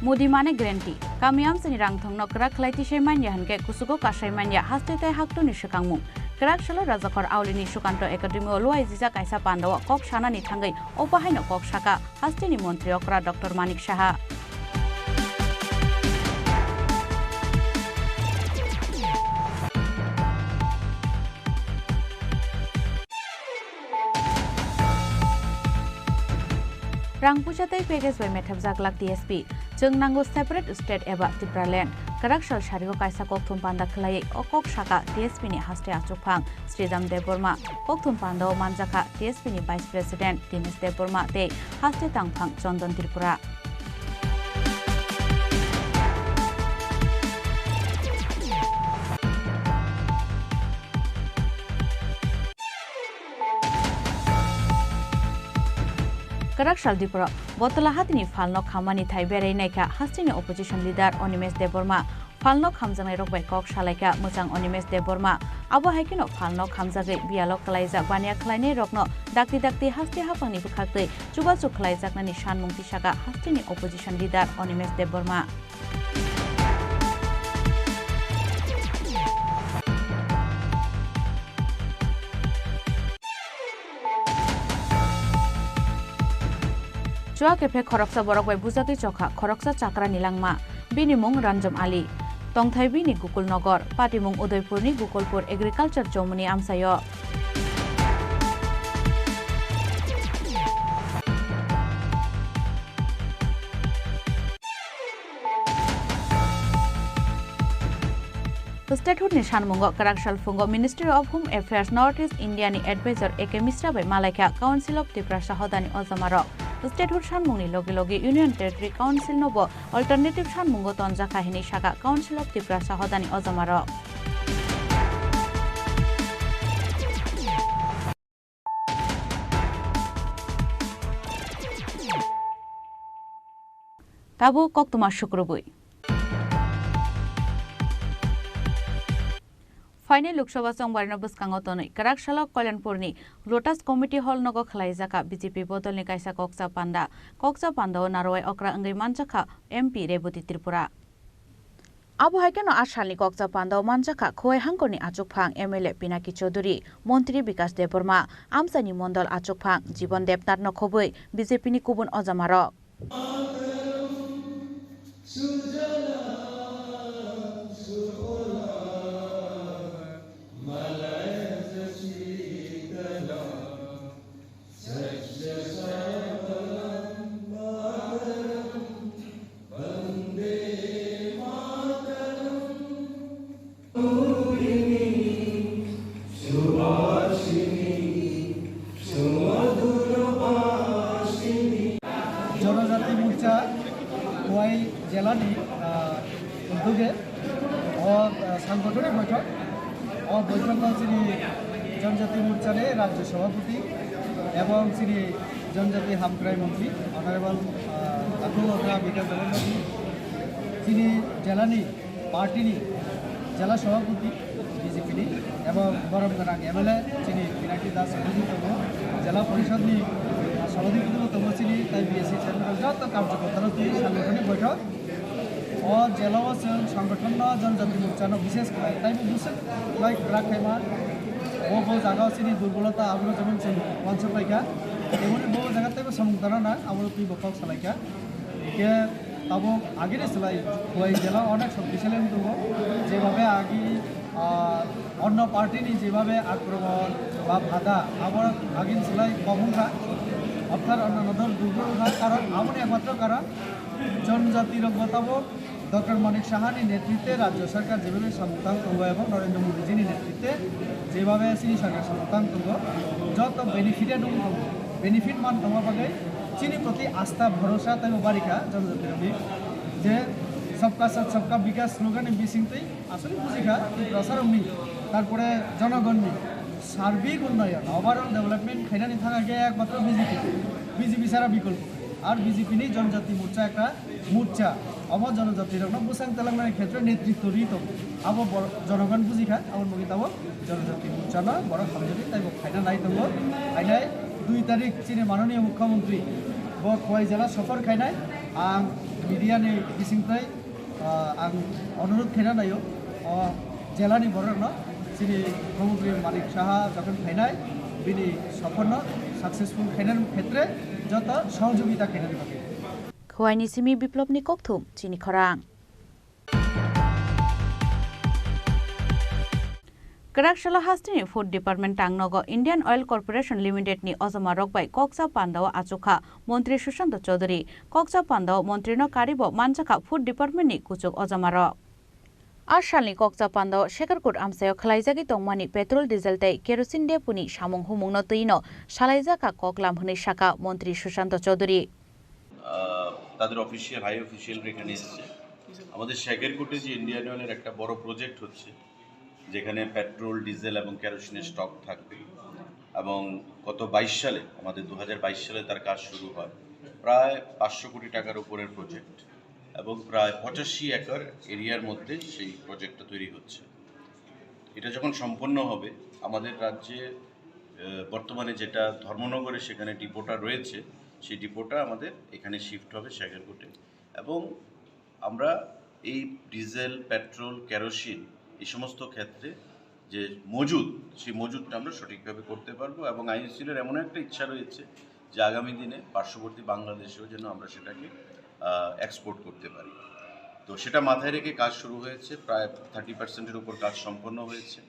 Mudi mane guarantee. Kami amchaini rangthongno kwrak khlai tisai manya hinkhe kuchugo kasai manya haste tei haktuni swkangmung. Kwrak salo Rajakhor Aulini Sukanto Academy-o luaijijak kaisa pandao kok sanani thangwi o bahaino kok saka. Hasteni montri okra Doctor Manik Saha. Rang puisa tei package bai methepjak lak T S P. Chwng nango separate state eba Tipraland. Kwrak sal sario kaisa kokthum panda khwlaiwi o kok saka T S P ni haste achukphang Sridham Debbarma, kokthum pandao manjakha T S P ni Vice President Dinesh Debbarma tei haste tangphang Chandan Tripura. Kwrak sal Dipro, Botala hatini phalno khammani thai berai naikha hasteni opposition leader Animesh Debbarma. Phalno khamjaknairok bai kok salaikha mwchang Animesh Debbarma. Abo hai kheno phalno khamjagwi biyalo kwlaijak baniya khwlainairokno dakti dakti haste haphangni bwkhaktwi chubachu khwlaijaknani sanmung tisaka hasteni opposition leader Animesh Debbarma. Chuak khe khoroksa borok bai bujatwi chokha, khoroksa chakrani langma. Bini mung Ranjam Ali. Tongthai bini Gokul Nogor, patimung Udaipurni Gokulpur Agriculture Chomuni amchaio. Statehood ni sanmungo kwrak salphungo Ministry of Home Affairs North East India ni advisor A K Mishra bai malaikha Council of Tiprasa hodani ojamarok. Statehood sanmungni logi logi Union Territory Council no bo alternative sanmungo tonjakha hinwi saka Council of Tiprasa hodani ojamarok. Tabuk koktwma sukrubwi. Phainai Lok Sabha chongbarino bwskango tonwi kwrak salo Kalyanpurni Lotus Community Hall nogo khwlaijakha B J P bodolni kaisa kokcha panda. Kokcha pandao narwai okra wngwi manjakha M P Rebati Tripura. Abo hai kheno a salni kokcha pandao manjakha Khowai hangkorni achukphang M L A Pinaki Chaudhuri, Montri Bikas Debbarma, amchaini mondol achukphang Jibon Debnath no khobwi B J P ni kubun ojamarok. Jonojati Morcha Khowai jelani, ah, uduge o, ah, sanggothoni boithok. O boithogo chini Jonojati Morchani Rajya Sabhapati ebong chini Jonojati Hamkrai Montri Honorable, ah, Atul Okra Bikas Debbarma, chini jelani party ni jela sabhapati B J P ni ebong borom gwnang M L A chini Pinaki Das Bhudi tongo, jela porishod ni sabhapati bo tongo chini, tai B S C chairman rok joto karjokorta rok twi sanggothoni boithok. O jela o chwng sanggothon no Jonojati Morcha no bishesh khlai, tai bo bishesh khlai kwrak khaima. O bo jaga o chini durbolota abono jemon chwng uansuk laikha, teboni bo jaga teibo samung tana nang, abono twi bo kok salaikha. Hingke tabuk agini slai Khowai jela onek shoktisali wng tongo, jebhabe agi, ah, onno party ni jebhabe akromon ba bhada, abo agini slai kobong kha, orthat onno dol dubur wng kha, karon aboni ekmatro karon jonojati rok bo tabuk doctor Manik সাহানি নেতৃত্বে রাজ্য সরকার যেভাবে সমর্থন করবো এবং নরেন্দ্র মোদীজির নেতৃত্বে যেভাবে চীন সরকার সমর্থন করবো, যত বেনিফিটেড, বেনিফিট মান তোমার পাবে, চীনের প্রতি আস্থা ভরসা তাই বারিকা জনজাতির যে সবকা সাথ সবকা বিকাশ স্লোগানে বিসিং তুই আসলে বুঝিখা, ত্রিপুরা সারমনি, তারপরে জনগণনি সার্বিক উন্নয়ন, ওভারঅল ডেভেলপমেন্ট খাইনানি থাকা গিয়ে একমাত্র বিজেপি, বিজেপি ছাড়া বিকল্প। আর বিজেপি নিয়ে জনজাতি মোর্চা একটা মোর্চা, অব জনজাতি রকম বুসাং তেলেঙ্গানার ক্ষেত্রে নেতৃত্ব নিয়ে তো আবো বড় জনগণ বুঝিখা, আমার মুখে তাবো জনজাতি মোর্চা না বড় খামজাতি তাই খাইনা নাই তো। খাইনায় দুই তারিখ চীনের মাননীয় মুখ্যমন্ত্রী ব খোয়াই জেলা সফর খাইনায় আং মিডিয়ানি বিসিংতাই, আহ, ang অনুরোধ khaina naio, o jelani borokno chini মুখ্যমন্ত্রী মানিক সাহা যখন khainai, bini সফরনো সাকসেসফুল khainani khetre joto সহযোগিতা khainani bagwi. Khuaini simi Biplopni kokthum chini khorang. Kwraksalo hasteni Food Department tangnogo Indian Oil Corporation Limited ni ojoma rok bai kokcha pandao achukha Montri Sushanta Chaudhary. Kokcha pandao Montri no karibo manjakha Food Department ni kuchuk ojoma rok. A salni kokcha pandao Shekarkut amchaio khwlaijagwi tongmani petrol, diesel tei kerosene depot ni samung humung no twi no salaijakha koklam hwnwi sakha Montri Sushanta Chaudhary. আহ, তাদের official, high অফিসিয়ালরা এখানে এসছে। আমাদের শেখেরকোটে যে ইন্ডিয়ান অয়েলের একটা বড় প্রজেক্ট হচ্ছে, যেখানে পেট্রোল, ডিজেল এবং কেরোসিনের স্টক থাকবে, এবং গত বাইশ সালে, আমাদের দু হাজার বাইশ সালে তার কাজ শুরু হয়। প্রায় পাঁচশো কোটি টাকার উপরের প্রজেক্ট এবং প্রায় পঁচাশি একর এরিয়ার মধ্যে সেই প্রজেক্টটা তৈরি হচ্ছে। এটা যখন সম্পন্ন হবে, আমাদের রাজ্যে, আহ, বর্তমানে যেটা ধর্মনগরে সেখানে ডিপোটা রয়েছে, সেই ডিপোটা আমাদের এখানে শিফট হবে শেখেরকোটে। এবং আমরা এই ডিজেল, পেট্রোল, কেরোসিন, এই সমস্ত ক্ষেত্রে যে মজুদ, সেই মজুদটা আমরা সঠিকভাবে করতে পারবো। এবং আইওসিএল এর এমন একটা ইচ্ছা রয়েছে যে আগামী দিনে পার্শ্ববর্তী বাংলাদেশেও যেন আমরা সেটাকে, আহ, এক্সপোর্ট করতে পারি। তো সেটা মাথায় রেখে কাজ শুরু হয়েছে, প্রায় থার্টি পার্সেন্টের উপর কাজ সম্পন্ন হয়েছে।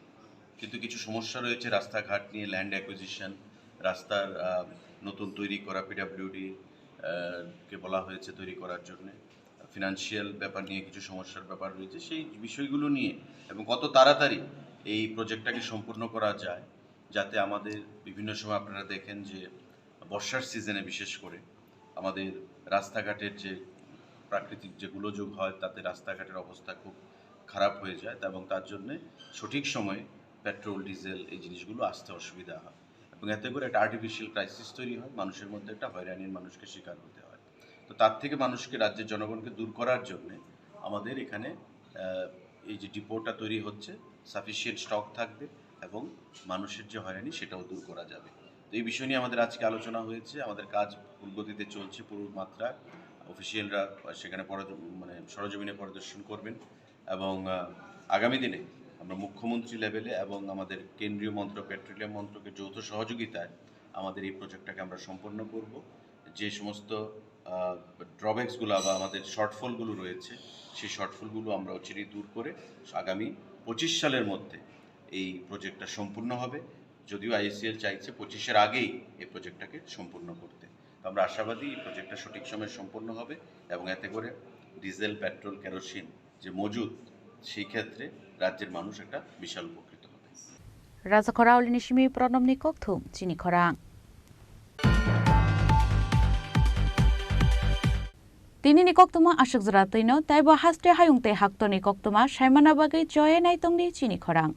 কিন্তু কিছু সমস্যা রয়েছে রাস্তাঘাট নিয়ে, ল্যান্ড অ্যাকুইজিশন, রাস্তার, আহ, নতুন তৈরি করা, পিডাব্লিউডি, আহ, কে বলা হয়েছে তৈরি করার জন্যে, ফিনান্সিয়াল ব্যাপার নিয়ে কিছু সমস্যার ব্যাপার রয়েছে। সেই বিষয়গুলো নিয়ে এবং কত তাড়াতাড়ি এই প্রজেক্টটাকে সম্পূর্ণ করা যায়, যাতে আমাদের বিভিন্ন সময় আপনারা দেখেন যে বর্ষার সিজনে বিশেষ করে আমাদের রাস্তাঘাটের যে প্রাকৃতিক যে গোলযোগ হয়, তাতে রাস্তাঘাটের অবস্থা খুব খারাপ হয়ে যায়, এবং তার জন্যে সঠিক সময়ে পেট্রোল, ডিজেল এই জিনিসগুলো আসতে অসুবিধা হয়, এবং এতে করে একটা আর্টিফিশিয়াল ক্রাইসিস তৈরি হয়, মানুষের মধ্যে একটা হয়রানির মানুষকে শিকার হতে হয়। তো তার থেকে মানুষকে, রাজ্যের জনগণকে দূর করার জন্যে আমাদের এখানে, আহ, এই যে ডিপোটা তৈরি হচ্ছে, সাফিসিয়েন্ট স্টক থাকবে এবং মানুষের যে হয়রানি, সেটাও দূর করা যাবে। তো এই বিষয় নিয়ে আমাদের আজকে আলোচনা হয়েছে। আমাদের কাজ ফুল গতিতে চলছে, পুরো মাত্রা। অফিসিয়ালরা সেখানে পরে, মানে, সরজমিনে পরিদর্শন করবেন এবং, আহ, আগামী দিনে আমরা মুখ্যমন্ত্রী লেভেলে এবং আমাদের কেন্দ্রীয় মন্ত্রক, পেট্রোলিয়াম মন্ত্রকের যৌথ সহযোগিতায় আমাদের এই প্রজেক্টটাকে আমরা সম্পন্ন করব। যে সমস্ত, আহ, ড্রব্যাকসগুলো বা আমাদের শর্টফলগুলো রয়েছে, সেই শর্টফলগুলো আমরা অচিরেই দূর করে আগামী পঁচিশ সালের মধ্যে এই প্রজেক্টটা সম্পূর্ণ হবে। যদিও আইওসিএল চাইছে পঁচিশের আগেই এই প্রজেক্টটাকে সম্পূর্ণ করতে। তো আমরা আশাবাদী এই প্রজেক্টটা সঠিক সময়ে সম্পন্ন হবে এবং এতে করে ডিজেল, পেট্রোল, কেরোসিন যে মজুদ, সেই ক্ষেত্রে রাজ্যের মানুষ একটা বিশাল উপকৃত হবে। Raja Khorauli ni simi Pranamni kokthum chini khorang. Tini ni koktuma aswk jora twino, taibo haste hayung tei haktorni koktuma saimana bagwi choye naitongdi chini khorang.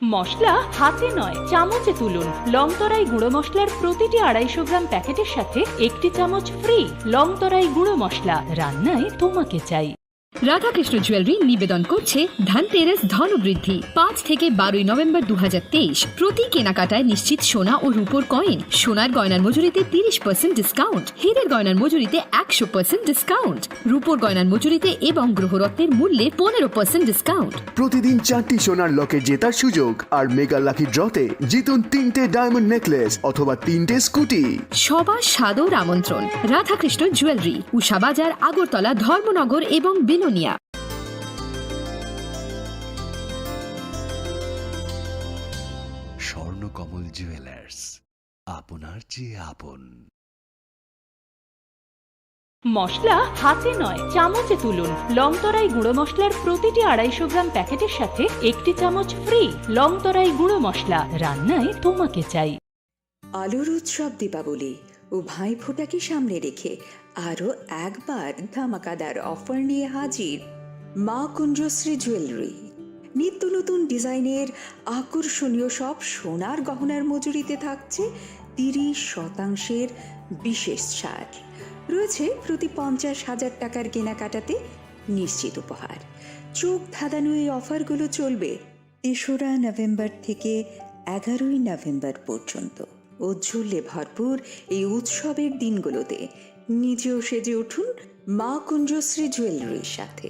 মশলা হাতে নয়, চামচে তুলুন। লংতরাই গুঁড়ো মশলার প্রতিটি আড়াইশো গ্রাম প্যাকেটের সাথে একটি চামচ ফ্রি। লংতরাই গুঁড়ো মশলা, রান্নায় তোমাকে চাই। রাধাকৃষ্ণ জুয়েলারি নিবেদন করছে ধনতেরাস ধনবৃদ্ধি। পাঁচ থেকে বারোই নভেম্বর দু হাজার তেইশ। প্রতি কেনাকাটায় নিশ্চিত সোনা ও রূপোর কয়েন, সোনার গয়নার মজুরিতে তিরিশ পার্সেন্ট ডিসকাউন্ট, হীরের গয়নার মজুরিতে একশো পার্সেন্ট ডিসকাউন্ট, রূপোর গয়নার মজুরিতে এবং গ্রহরত্নের মূল্যে পনেরো পার্সেন্ট ডিসকাউন্ট। প্রতিদিন চারটি সোনার লকেট জেতার সুযোগ আর মেগা লাকি ড্রতে জিতুন তিনটে ডায়মন্ড নেকলেস অথবা তিনটে স্কুটি। সবার সাদর আমন্ত্রণ। রাধাকৃষ্ণ জুয়েলারি, উষা বাজার, আগরতলা, ধর্মনগর এবং বিলোনিয়া। স্বর্ণকমল জুয়েলার্স, আপনার চেয়ে আপন। মশলা হাতে নয়, চামচে তুলুন। লংতরাই গুঁড়ো মশলার প্রতিটি আড়াইশো গ্রাম প্যাকেটের সাথে একটি চামচ ফ্রি। লংতরাই গুঁড়ো মশলা, রান্নায় তোমাকে চাই। আলোর উৎসব দীপাবলি ও ভাইফোঁটাকে সামনে রেখে আরও একবার ধামাকাদার অফার নিয়ে হাজির মা কুঞ্জশ্রী জুয়েলারি। নিত্য নতুন ডিজাইনের আকর্ষণীয় সব সোনার গহনার মজুরিতে থাকছে তিরিশ শতাংশের বিশেষ ছাড়। রয়েছে প্রতি পঞ্চাশ হাজার টাকার কেনাকাটাতে নিশ্চিত উপহার। চোখ ধাঁধানো এই অফারগুলো চলবে তেসরা নভেম্বর থেকে এগারোই নভেম্বর পর্যন্ত। ঔজ্জ্বল্যে ভরপুর এই উৎসবের দিনগুলোতে নিজেও সেজে উঠুন মা কুঞ্জশ্রী জুয়েলারির সাথে।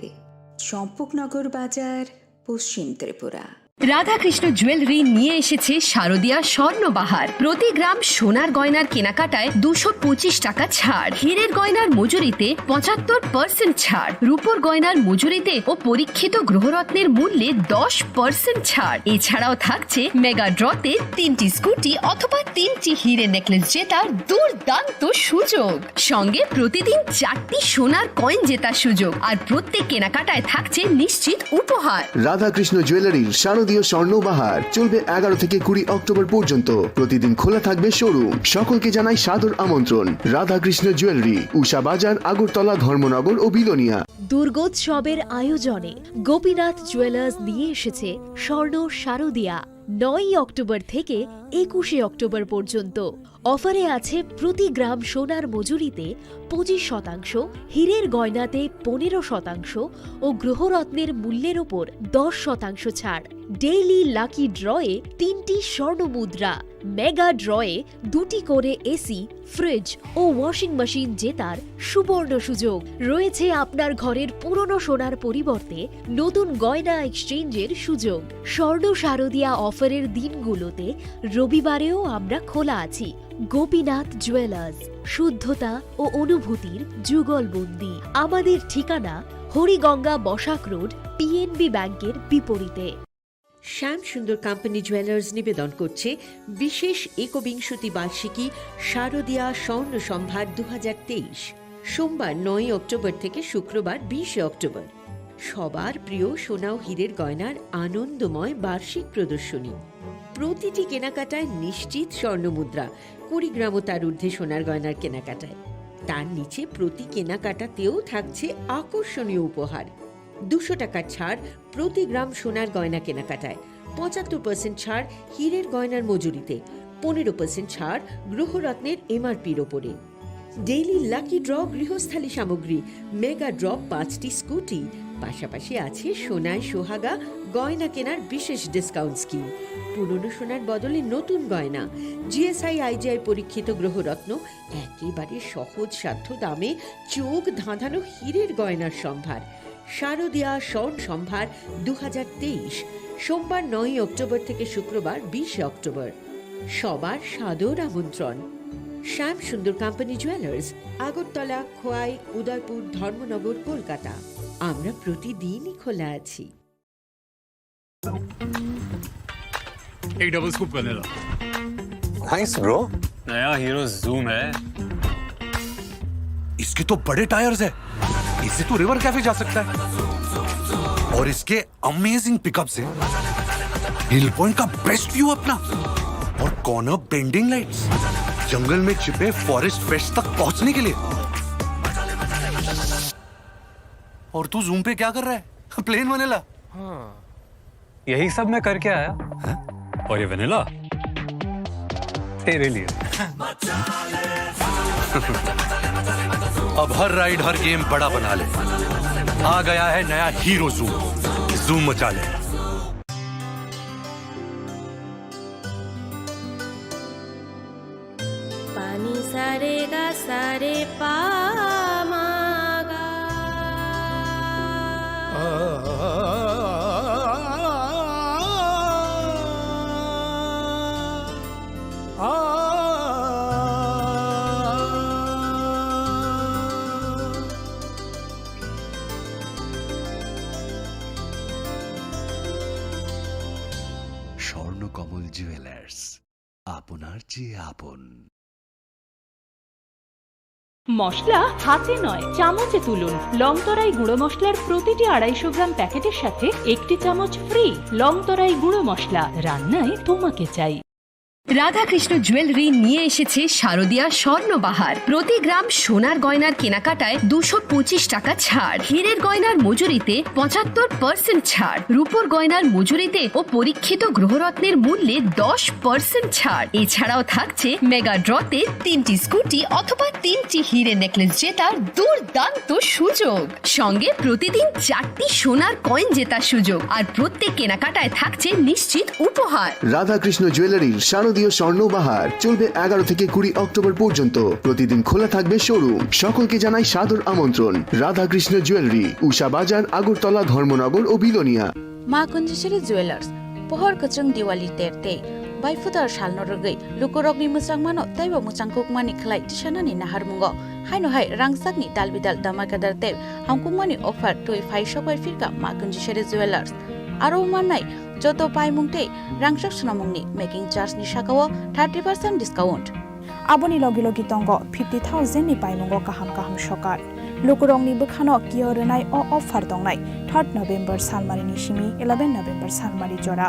চম্পকনগর বাজার, পশ্চিম ত্রিপুরা। রাধাকৃষ্ণ জুয়েলারি নিয়ে এসেছে শারদিয়া স্বর্ণবাহার। প্রতি গ্রাম সোনার গয়নার কেনাকাটায় দুশো পঁচিশ টাকা ছাড়, হীরের গয়নার মজুরিতে পঁচাত্তর পার্সেন্ট ছাড়, রূপোর গয়নার মজুরিতে ও পরীক্ষিত গ্রহরত্নের মূল্যে দশ পার্সেন্ট ছাড়। এছাড়াও থাকছে মেগা ড্রতে তিনটি স্কুটি অথবা তিনটি হীরে নেকলেস জেতার দুর্দান্ত সুযোগ। সঙ্গে প্রতিদিন চারটি সোনার কয়েন জেতার সুযোগ, আর প্রত্যেক কেনাকাটায় থাকছে নিশ্চিত উপহার। রাধাকৃষ্ণ জুয়েলারির শারদীয় স্বর্ণ বাহার চলবে এগারো থেকে কুড়ি অক্টোবর পর্যন্ত। প্রতিদিন খোলা থাকবে শোরুম। সকলকে জানাই সাদর আমন্ত্রণ। রাধাকৃষ্ণ জুয়েলারি, উষা বাজার, আগরতলা, ধর্মনগর ও বিলোনিয়া। দুর্গোৎসবের আয়োজনে গোপীনাথ জুয়েলার্স নিয়ে এসেছে স্বর্ণ শারদিয়া। নয়ই অক্টোবর থেকে একুশে অক্টোবর পর্যন্ত অফারে আছে প্রতি গ্রাম সোনার মজুরিতে পঁচিশ শতাংশ, হীরের গয়নাতে পনেরো শতাংশ ও গ্রহরত্নের মূল্যের ওপর দশ শতাংশ ছাড়। ডেইলি লাকি ড্রয়ে তিনটি স্বর্ণ মুদ্রা, মেগা ড্রয়ে দুটি করে এসি, ফ্রিজ ও ওয়াশিং মেশিন জেতার সুবর্ণ সুযোগ। রয়েছে আপনার ঘরের পুরনো সোনার পরিবর্তে নতুন গয়না এক্সচেঞ্জের সুযোগ। স্বর্ণ শারদিয়া অফারের দিনগুলোতে রবিবারেও আমরা খোলা আছি। গোপীনাথ জুয়েলার্স, শুদ্ধতা ও অনুভূতির যুগলবন্দি। আমাদের ঠিকানা হরিগঙ্গা বসাক রোড, পিএনবি ব্যাংকের বিপরীতে। শ্যাম সুন্দর কোম্পানি জুয়েলার্স নিবেদন করছে বিশেষ একবিংশতি বার্ষিকী শারদীয়া স্বর্ণ সম্ভার দু হাজার তেইশ। সোমবার নয়ই অক্টোবর থেকে শুক্রবার বিশে অক্টোবর। সবার প্রিয় সোনা ও হীরের গয়নার আনন্দময় বার্ষিক প্রদর্শনী। প্রতিটি কেনাকাটায় নিশ্চিত স্বর্ণ মুদ্রা, কুড়ি গ্রাম ও তার ঊর্ধ্বে সোনার গয়নার কেনাকাটায়। তার নিচে প্রতি কেনাকাটাতেও থাকছে আকর্ষণীয় উপহার। দুশো টাকার ছাড় প্রতি গ্রাম সোনার গয়না কেনাকাটায়, পঁচাত্তর পার্সেন্ট ছাড় হীরের গয়নার মজুরিতে, পনেরো পার্সেন্ট ছাড় গ্রহরত্নের এমআরপির ওপরে। ডেইলি লাকি ড্র গৃহস্থালী সামগ্রী, মেগা ড্র পাঁচটি স্কুটি, পাশাপাশি আছে সোনায় সোহাগা গয়না কেনার বিশেষ ডিসকাউন্ট স্কিম। পুরনো সোনার বদলে নতুন গয়না, জিএসআই আইজিআই পরীক্ষিত গ্রহরত্ন, একেবারে সহজ সাধ্য দামে চোখ ধাঁধানো হীরের গয়নার সম্ভার। শারদীয়া স্বর্ণ সম্ভার দু হাজার তেইশ, সোমবার নয়ই অক্টোবর থেকে শুক্রবার বিশে অক্টোবর। সবার সাদর আমন্ত্রণ। শ্যাম সুন্দর কোম্পানি জুয়েলার্স, আগরতলা, খোয়াই, উদয়পুর, ধর্মনগর, কলকাতা। আমরা প্রতিদিনই খোলা আছি। एक double scoop vanilla. Thanks, bro. नया हीरो जूम है। इसके तो बड़े टायर्स है, इससे तो रिवर कैफे जा सकता है। और इसके अमेजिंग पिकअप से हिल पॉइंट का बेस्ट व्यू अपना, और कॉर्नर बेंडिंग लाइट्स, जंगल में छिपे फॉरेस्ट फ्रेश तक पहुंचने के लिए। और तू जूम पे क्या कर रहा है? Plain vanilla. यही सब मैं करके आया। और ये वेनिला तेरे लिए। अब हर राइड, हर गेम बड़ा बना ले। आ गया है नया हीरो जूम, जूम मचा ले। पानी सारे गा सारे पा मा गा। স্বর্ণকমল জুয়েলার্স, আপনার চেয়ে আপন। মশলা হাতে নয়, চামচে তুলুন। লংতরাই গুঁড়ো মশলার প্রতিটি আড়াইশো গ্রাম প্যাকেটের সাথে একটি চামচ ফ্রি। লংতরাই গুঁড়ো মশলা, রান্নায় তোমাকে চাই। রাধাকৃষ্ণ জুয়েলারি নিয়ে এসেছে শারদিয়া স্বর্ণবাহার। প্রতি গ্রাম সোনার গয়নার কেনাকাটায় দুশো পঁচিশ টাকা ছাড়, হীরের গয়নার মজুরিতে পঁচাত্তর পার্সেন্ট ছাড়, রূপোর গয়নার মজুরিতে ও পরীক্ষিত গ্রহরত্নের মূল্যে দশ পার্সেন্ট ছাড়। এছাড়াও থাকছে মেগা ড্রতে তিনটি স্কুটি অথবা তিনটি হীরে নেকলেস জেতার দুর্দান্ত সুযোগ। সঙ্গে প্রতিদিন চারটি সোনার কয়েন জেতার সুযোগ, আর প্রত্যেক কেনাকাটায় থাকছে নিশ্চিত উপহার। রাধাকৃষ্ণ জুয়েলারির শারদীয় স্বর্ণ বাহার চলবে এগারো থেকে কুড়ি অক্টোবর পর্যন্ত। প্রতিদিন খোলা থাকবে শোরুম। সকলকে জানাই সাদর আমন্ত্রণ। রাধাকৃষ্ণ জুয়েলারি, উষা বাজার, আগরতলা, ধর্মনগর ও Belonia. Ma Kunjisiri Jewelers, pohor kwchwng Diwali ter tei baiphutar salno rwgwi lukurokni mwchangmano teibo mwchangkukmani khlai tisanani naharmungo. Haino hai rangchakni dalbidal damakadar tei hamkukmani offer twi phai sokbai phirkha Ma Kunjisiri Jewelers. Aro mannai joto paimung tei rangchak swnamungni making charge ni sakao thirty percent discount. Aboni logi logi tongo fifty thousand ni paimungo kaham kaham sokar. Lukurokni bwkhano kiyo rwnai o offer tongnai third November salmarini simi eleven November salmari jora.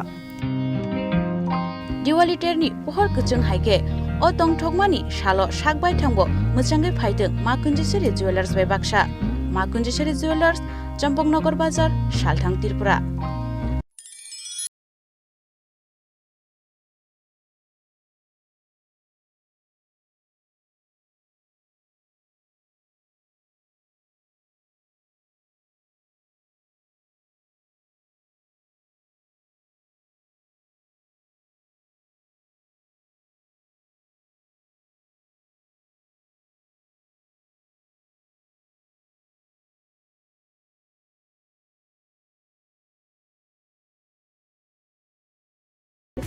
Diwali terni pohor kwchwng hai khe o tongthokmani salo sak baithangbo mwchangwi phaithwng Ma Kunjisiri Jewelers bai baksa. Ma Kunjisiri Jewelers, Champaknagar Bazar, Salthang, Tripura.